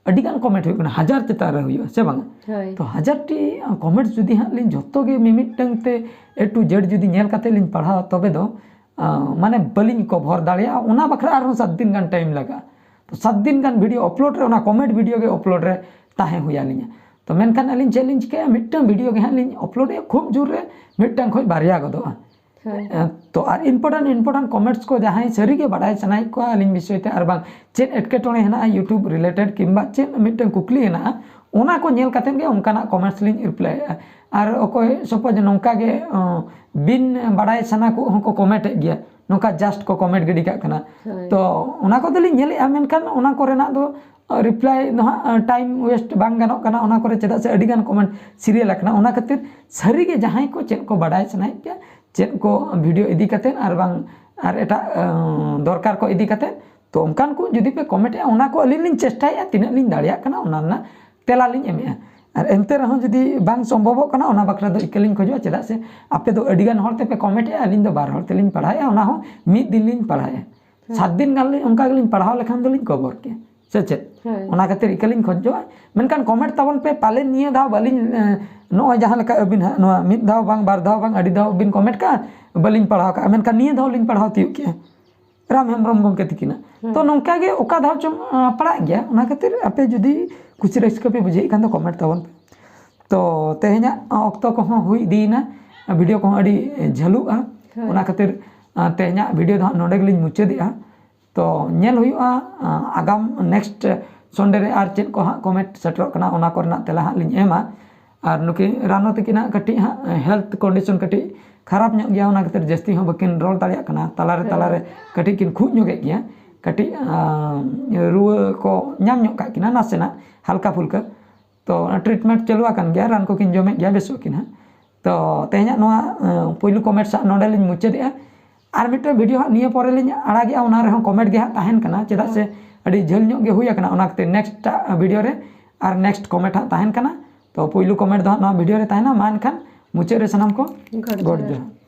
ᱟᱹᱰᱤ ᱜᱟᱱ ᱠᱚᱢᱮᱱᱴ ᱦᱩᱭᱩᱜ ᱠᱟᱱᱟ, ᱦᱟᱡᱟᱨ ᱪᱮᱛᱟᱱ ᱨᱮ ᱦᱩᱭᱩᱜᱼᱟ ᱥᱮ ᱵᱟᱝ? ᱦᱳᱭ᱾ ᱛᱚ ᱦᱟᱡᱟᱨ ᱴᱤ ᱠᱚᱢᱮᱱᱴ ᱡᱩᱫᱤ ᱦᱟᱸᱜ ᱞᱤᱧ ᱡᱷᱚᱛᱚ ᱜᱮ ᱢᱤᱢᱤᱫᱴᱟᱝ ᱛᱮ A to Z ᱡᱩᱫᱤ ᱧᱮᱞ ᱠᱟᱛᱮ ᱞᱤᱧ ᱯᱟᱲᱦᱟᱣᱟ, ᱛᱚᱵᱮ ᱫᱚ ᱢᱟᱱᱮ ᱵᱟᱹᱞᱤᱧ ᱠᱚᱵᱷᱚᱨ ᱫᱟᱲᱮᱭᱟᱜᱼᱟ, ᱚᱱᱟ ᱵᱟᱠᱷᱨᱟ ᱟᱨᱦᱚᱸ ᱥᱟᱛ ᱫᱤᱱ ᱜᱟᱱ ᱴᱟᱭᱤᱢ ᱞᱟᱜᱟᱜᱼᱟ᱾ ᱛᱚ ᱥᱟᱛ ᱫᱤᱱ ᱜᱟᱱ ᱵᱷᱤᱰᱤᱭᱳ ᱟᱯᱞᱳᱰ ᱨᱮ, ᱚᱱᱟ ᱠᱚᱢᱮᱰᱤ ᱵᱷᱤᱰᱤᱭᱳ ᱜᱮ ᱟᱯᱞᱳᱰ ᱨᱮ ᱛᱟᱦᱮᱸ ᱦᱩᱭ ᱟᱹᱞᱤᱧᱟ᱾ ᱛᱚ ᱢᱮᱱᱠᱷᱟᱱ ᱟᱹᱞᱤᱧ ᱪᱮᱫ ᱞᱤᱧ ᱪᱤᱠᱟᱹᱭᱟ, ᱢᱤᱫᱴᱟᱝ ᱵᱷᱤᱰᱤᱭᱳ ᱜᱮ ᱦᱟᱸᱜ ᱞᱤᱧ ᱟᱯᱞᱳᱰᱮᱜᱼᱟ, ᱠᱷᱩᱵ ᱡᱳᱨ ᱨᱮ ᱢᱤᱫᱴᱟᱝ ᱠᱷᱚᱡ ᱵᱟᱨᱭᱟ ᱜᱚᱫᱚᱜᱼᱟ᱾ ᱦᱳᱭ᱾ ᱛᱚ ᱟᱨ important important comments ᱠᱚ ᱡᱟᱦᱟᱸᱭ ᱥᱟᱹᱨᱤᱜᱮ ᱵᱟᱰᱟᱭ ᱥᱟᱱᱟᱭᱮᱫ ᱠᱚᱣᱟ ᱟᱹᱞᱤᱧ ᱵᱤᱥᱚᱭ ᱛᱮ, ᱟᱨ ᱵᱟᱝ ᱪᱮᱫ ᱮᱴᱠᱮᱴᱚᱬᱮ ᱦᱮᱱᱟᱜᱼᱟ YouTube related ᱠᱤᱝᱵᱟ ᱪᱮᱫ ᱢᱤᱫᱴᱟᱝ ᱠᱩᱠᱞᱤ ᱦᱮᱱᱟᱜᱼᱟ, ᱚᱱᱟ ᱠᱚ ᱧᱮᱞ ᱠᱟᱛᱮᱫ ᱜᱮ ᱚᱱᱠᱟᱱᱟᱜ comments ᱞᱤᱧ reply ᱮᱫᱼᱟ᱾ ᱟᱨ ᱚᱠᱚᱭ suppose ᱱᱚᱝᱠᱟ ᱜᱮ ᱚ, ᱵᱤᱱ ᱵᱟᱰᱟᱭ ᱥᱟᱱᱟ ᱠᱚ ᱦᱚᱸᱠᱚ comment ᱮᱫ ᱜᱮᱭᱟ, ᱱᱚᱝᱠᱟ just ᱠᱚ comment ᱜᱤᱰᱤ ᱠᱟᱜ ᱠᱟᱱᱟ᱾ ᱦᱳᱭ᱾ ᱛᱚ ᱚᱱᱟ ᱠᱚᱫᱚᱞᱤᱧ ᱧᱮᱞᱮᱫᱼᱟ, ᱢᱮᱱᱠᱷᱟᱱ ᱚᱱᱟ ᱠᱚᱨᱮᱱᱟᱜ ᱫᱚ reply ᱫᱚ ᱦᱟᱸᱜ time waste ᱵᱟᱝ ᱜᱟᱱᱚᱜ ᱠᱟᱱᱟ ᱚᱱᱟ ᱠᱚᱨᱮ, ᱪᱮᱫᱟᱜ ᱥᱮ ᱟᱹᱰᱤᱜᱟᱱ comment serial ᱟᱠᱟᱱᱟ᱾ ᱚᱱᱟ ᱠᱷᱟᱹᱛᱤᱨ ᱥᱟᱹᱨᱤᱜᱮ ᱡᱟᱦᱟᱸᱭ ᱠᱚ ᱪᱮᱫ ᱠᱚ ᱵᱟᱰᱟᱭ ᱥᱟᱱᱟᱭᱮᱫ ᱯᱮᱭᱟ, ᱪᱮᱫ ᱠᱚ video ᱤᱫᱤ ᱠᱟᱛᱮᱫ ᱟᱨ ᱵᱟᱝ ᱟᱨ ᱮᱴᱟᱜ ᱟᱸ, ᱫᱚᱨᱠᱟᱨ ᱠᱚ ᱤᱫᱤ ᱠᱟᱛᱮᱫ, ᱛᱚ ᱚᱱᱠᱟᱱ ᱠᱚ ᱡᱩᱫᱤ ᱯᱮ comment ᱮᱫᱼᱟ, ᱚᱱᱟ ᱠᱚ ᱟᱹᱞᱤᱧ ᱞᱤᱧ ᱪᱮᱥᱴᱟᱭᱮᱫᱼᱟ, ᱛᱤᱱᱟᱹᱜ ᱞᱤᱧ ᱫᱟᱲᱮᱭᱟᱜ ᱠᱟᱱᱟ ᱚᱱᱟ ᱨᱮᱱᱟᱜ ᱛᱮᱞᱟ ᱞᱤᱧ ᱮᱢᱮᱫᱼᱟ᱾ ᱟᱨ ᱮᱱᱛᱮ ᱨᱮᱦᱚᱸ ᱡᱩᱫᱤ ᱵᱟᱝ ᱥᱚᱢᱵᱷᱚᱵᱚᱜ ᱠᱟᱱᱟ, ᱚᱱᱟ ᱵᱟᱠᱷᱨᱟ ᱫᱚ ᱤᱠᱟᱹ ᱞᱤᱧ ᱠᱷᱚᱡᱚᱜᱼᱟ, ᱪᱮᱫᱟᱜ ᱥᱮ ᱟᱯᱮ ᱫᱚ ᱟᱹᱰᱤᱜᱟᱱ ᱦᱚᱲ ᱛᱮᱯᱮ comment ᱮᱫᱼᱟ, ᱟᱹᱞᱤᱧ ᱫᱚ ᱵᱟᱨ ᱦᱚᱲ ᱛᱮᱞᱤᱧ ᱯᱟᱲᱦᱟᱣᱮᱫᱼᱟ, ᱚᱱᱟ ᱦᱚᱸ ᱢᱤᱫ ᱫᱤᱱ ᱞᱤᱧ ᱯᱟᱲᱦᱟᱣᱮᱫᱼᱟ᱾ ᱦᱮᱸ᱾ ᱥᱟᱛ ᱫᱤᱱ ᱜᱟᱱ ᱞᱤᱧ, ᱚᱱᱠᱟ ᱜᱮᱞᱤᱧ ᱯᱟᱲᱦᱟᱣ ᱞᱮᱠᱷᱟᱱ ᱫᱚᱞᱤᱧ ᱠᱚᱵᱷᱚᱨ ᱠᱮᱭᱟ, ᱥᱮ ᱪᱮᱫ? ᱦᱳᱭ᱾ ᱚᱱᱟ ᱠᱷᱟᱹᱛᱤᱨ ᱤᱠᱟᱹ ᱞᱤᱧ ᱠᱷᱚᱡᱚᱜᱼᱟ᱾ ᱢᱮᱱᱠᱷᱟᱱ comment ᱛᱟᱵᱚᱱ ᱯᱮ, ᱯᱟᱞᱮ ᱱᱤᱭᱟᱹ ᱫᱷᱟᱣ ᱵᱟᱹᱞᱤᱧ, ᱮ, ᱱᱚᱜᱼᱚᱭ ᱡᱟᱦᱟᱸ ᱞᱮᱠᱟ ᱟᱹᱵᱤᱱ ᱦᱟᱸᱜ ᱱᱚᱣᱟ ᱢᱤᱫ ᱫᱷᱟᱣ ᱵᱟᱝ ᱵᱟᱨ ᱫᱷᱟᱣ ᱵᱟᱝ ᱟᱹᱰᱤ ᱫᱷᱟᱣ ᱵᱤᱱ comment ᱠᱟᱜᱼᱟ, ᱵᱟᱹᱞᱤᱧ ᱯᱟᱲᱦᱟᱣ ᱠᱟᱜᱼᱟ, ᱢᱮᱱᱠᱷᱟᱱ ᱱᱤᱭᱟᱹ ᱫᱷᱟᱣ ᱞᱤᱧ ᱯᱟᱲᱦᱟᱣ ᱛᱤᱭᱳᱜ ᱠᱮᱜᱼᱟ ᱨᱟᱢ ᱦᱮᱢᱵᱨᱚᱢ ᱜᱚᱢᱠᱮ ᱛᱤᱠᱤᱱᱟᱜ᱾ ᱦᱮᱸ᱾ ᱛᱚ ᱱᱚᱝᱠᱟ ᱜᱮ ᱚᱠᱟ ᱫᱷᱟᱣ ᱪᱚᱝ, ᱟ, ᱯᱟᱲᱟᱜ ᱜᱮᱭᱟ, ᱚᱱᱟ ᱠᱷᱟᱹᱛᱤᱨ ᱟᱯᱮ ᱡᱩᱫᱤ ᱠᱩᱥᱤ ᱨᱟᱹᱥᱠᱟᱹ ᱯᱮ ᱵᱩᱡᱷᱟᱹᱣᱮᱫ ᱠᱷᱟᱱ ᱫᱚ comment ᱛᱟᱵᱚᱱ ᱯᱮ᱾ ᱛᱚ ᱛᱮᱦᱮᱧᱟᱜ ᱚᱠᱛᱚ ᱠᱚᱦᱚᱸ ᱦᱩᱭ ᱤᱫᱤᱭᱮᱱᱟ, video ᱠᱚᱦᱚᱸ ᱟᱹᱰᱤ ᱡᱷᱟᱹᱞᱩᱜᱼᱟ᱾ ᱦᱳᱭ᱾ ᱚᱱᱟ ᱠᱷᱟᱹᱛᱤᱨ, ᱟ, ᱛᱮᱦᱮᱧᱟᱜ video ᱫᱚ ᱦᱟᱸᱜ ᱱᱚᱰᱮ ᱜᱮᱞᱤᱧ ᱢᱩᱪᱟᱹᱫᱮᱜᱼᱟ᱾ ᱛᱚ ᱧᱮᱞ ᱦᱩᱭᱩᱜᱼᱟ, ᱟ, ᱟᱜᱟᱢ next Sunday ᱨᱮ ᱟᱨ ᱪᱮᱫ ᱠᱚ ᱦᱟᱸᱜ comment ᱥᱮᱴᱮᱨᱚᱜ ᱠᱟᱱᱟ, ᱚᱱᱟ ᱠᱚᱨᱮᱱᱟᱜ ᱛᱮᱞᱟ ᱦᱟᱸᱜ ᱞᱤᱧ ᱮᱢᱟ᱾ ᱟᱨ ᱱᱩᱠᱤᱱ ᱨᱟᱱᱩ ᱛᱟᱹᱠᱤᱱᱟᱜ ᱠᱟᱹᱴᱤᱡ ᱦᱟᱸᱜ health condition ᱠᱟᱹᱴᱤᱡ ᱠᱷᱟᱨᱟᱯ ᱧᱚᱜ ᱜᱮᱭᱟ, ᱚᱱᱟ ᱠᱷᱟᱹᱛᱤᱨ ᱡᱟᱹᱥᱛᱤ ᱦᱚᱸ ᱵᱟᱹᱠᱤᱱ ᱨᱚᱲ ᱫᱟᱲᱮᱭᱟᱜ ᱠᱟᱱᱟ᱾ ᱛᱟᱞᱟᱨᱮ, ᱦᱮᱸ᱾ ᱛᱟᱞᱟᱨᱮ ᱠᱟᱹᱴᱤᱡ ᱠᱤᱱ ᱠᱷᱩᱜ ᱧᱚᱜᱮᱫ ᱜᱮᱭᱟ, ᱠᱟᱹᱴᱤᱡ, ᱟ, ᱨᱩᱣᱟᱹ ᱠᱚ ᱧᱟᱢ ᱧᱚᱜ ᱠᱟᱜ ᱠᱤᱱᱟ ᱱᱟᱥᱮᱱᱟᱜ ᱦᱟᱞᱠᱟ ᱯᱷᱩᱞᱠᱟᱹ᱾ ᱛᱚ ᱚᱱᱟ treatment ᱪᱟᱹᱞᱩ ᱟᱠᱟᱱ ᱜᱮᱭᱟ, ᱨᱟᱱ ᱠᱚᱠᱤᱱ ᱡᱚᱢᱮᱫ ᱜᱮᱭᱟ, ᱵᱮᱥᱚᱜ ᱠᱤᱱ ᱦᱟᱸᱜ᱾ ᱛᱚ ᱛᱮᱦᱮᱧᱟᱜ ᱱᱚᱣᱟ, ᱟ, ᱯᱩᱭᱞᱩ comment ᱦᱟᱸᱜ ᱱᱚᱰᱮ ᱞᱤᱧ ᱢᱩᱪᱟᱹᱫᱮᱜᱼᱟ᱾ ᱟᱨ ᱢᱤᱫᱴᱟᱝ video ᱦᱟᱸᱜ ᱱᱤᱭᱟᱹ ᱯᱚᱨᱮ ᱞᱤᱧ ᱟᱲᱟᱜᱮᱜᱼᱟ, ᱚᱱᱟ ᱨᱮᱦᱚᱸ comment ᱜᱮ ᱦᱟᱸᱜ ᱛᱟᱦᱮᱱ ᱠᱟᱱᱟ, ᱪᱮᱫᱟᱜ ᱥᱮ ᱟᱹᱰᱤ ᱡᱷᱟᱹᱞ ᱧᱚᱜ ᱜᱮ ᱦᱩᱭ ᱟᱠᱟᱱᱟ, ᱚᱱᱟ ᱠᱷᱟᱹᱛᱤᱨ next video ᱨᱮ ᱟᱨ next comment ᱦᱟᱸᱜ ᱛᱟᱦᱮᱱ ᱠᱟᱱᱟ᱾ ᱛᱚ ᱯᱩᱭᱞᱩ comment ᱫᱚ ᱦᱟᱸᱜ ᱱᱚᱣᱟ video ᱨᱮ ᱛᱟᱦᱮᱱᱟ᱾ ᱢᱟ ᱮᱱᱠᱷᱟᱱ ᱢᱩᱪᱟᱹᱫ ᱨᱮ ᱥᱟᱱᱟᱢ ᱠᱚ ᱜᱚᱰ ᱜᱚᱰ ᱡᱚᱦᱟᱨ᱾ ᱡᱚᱦᱟᱨ᱾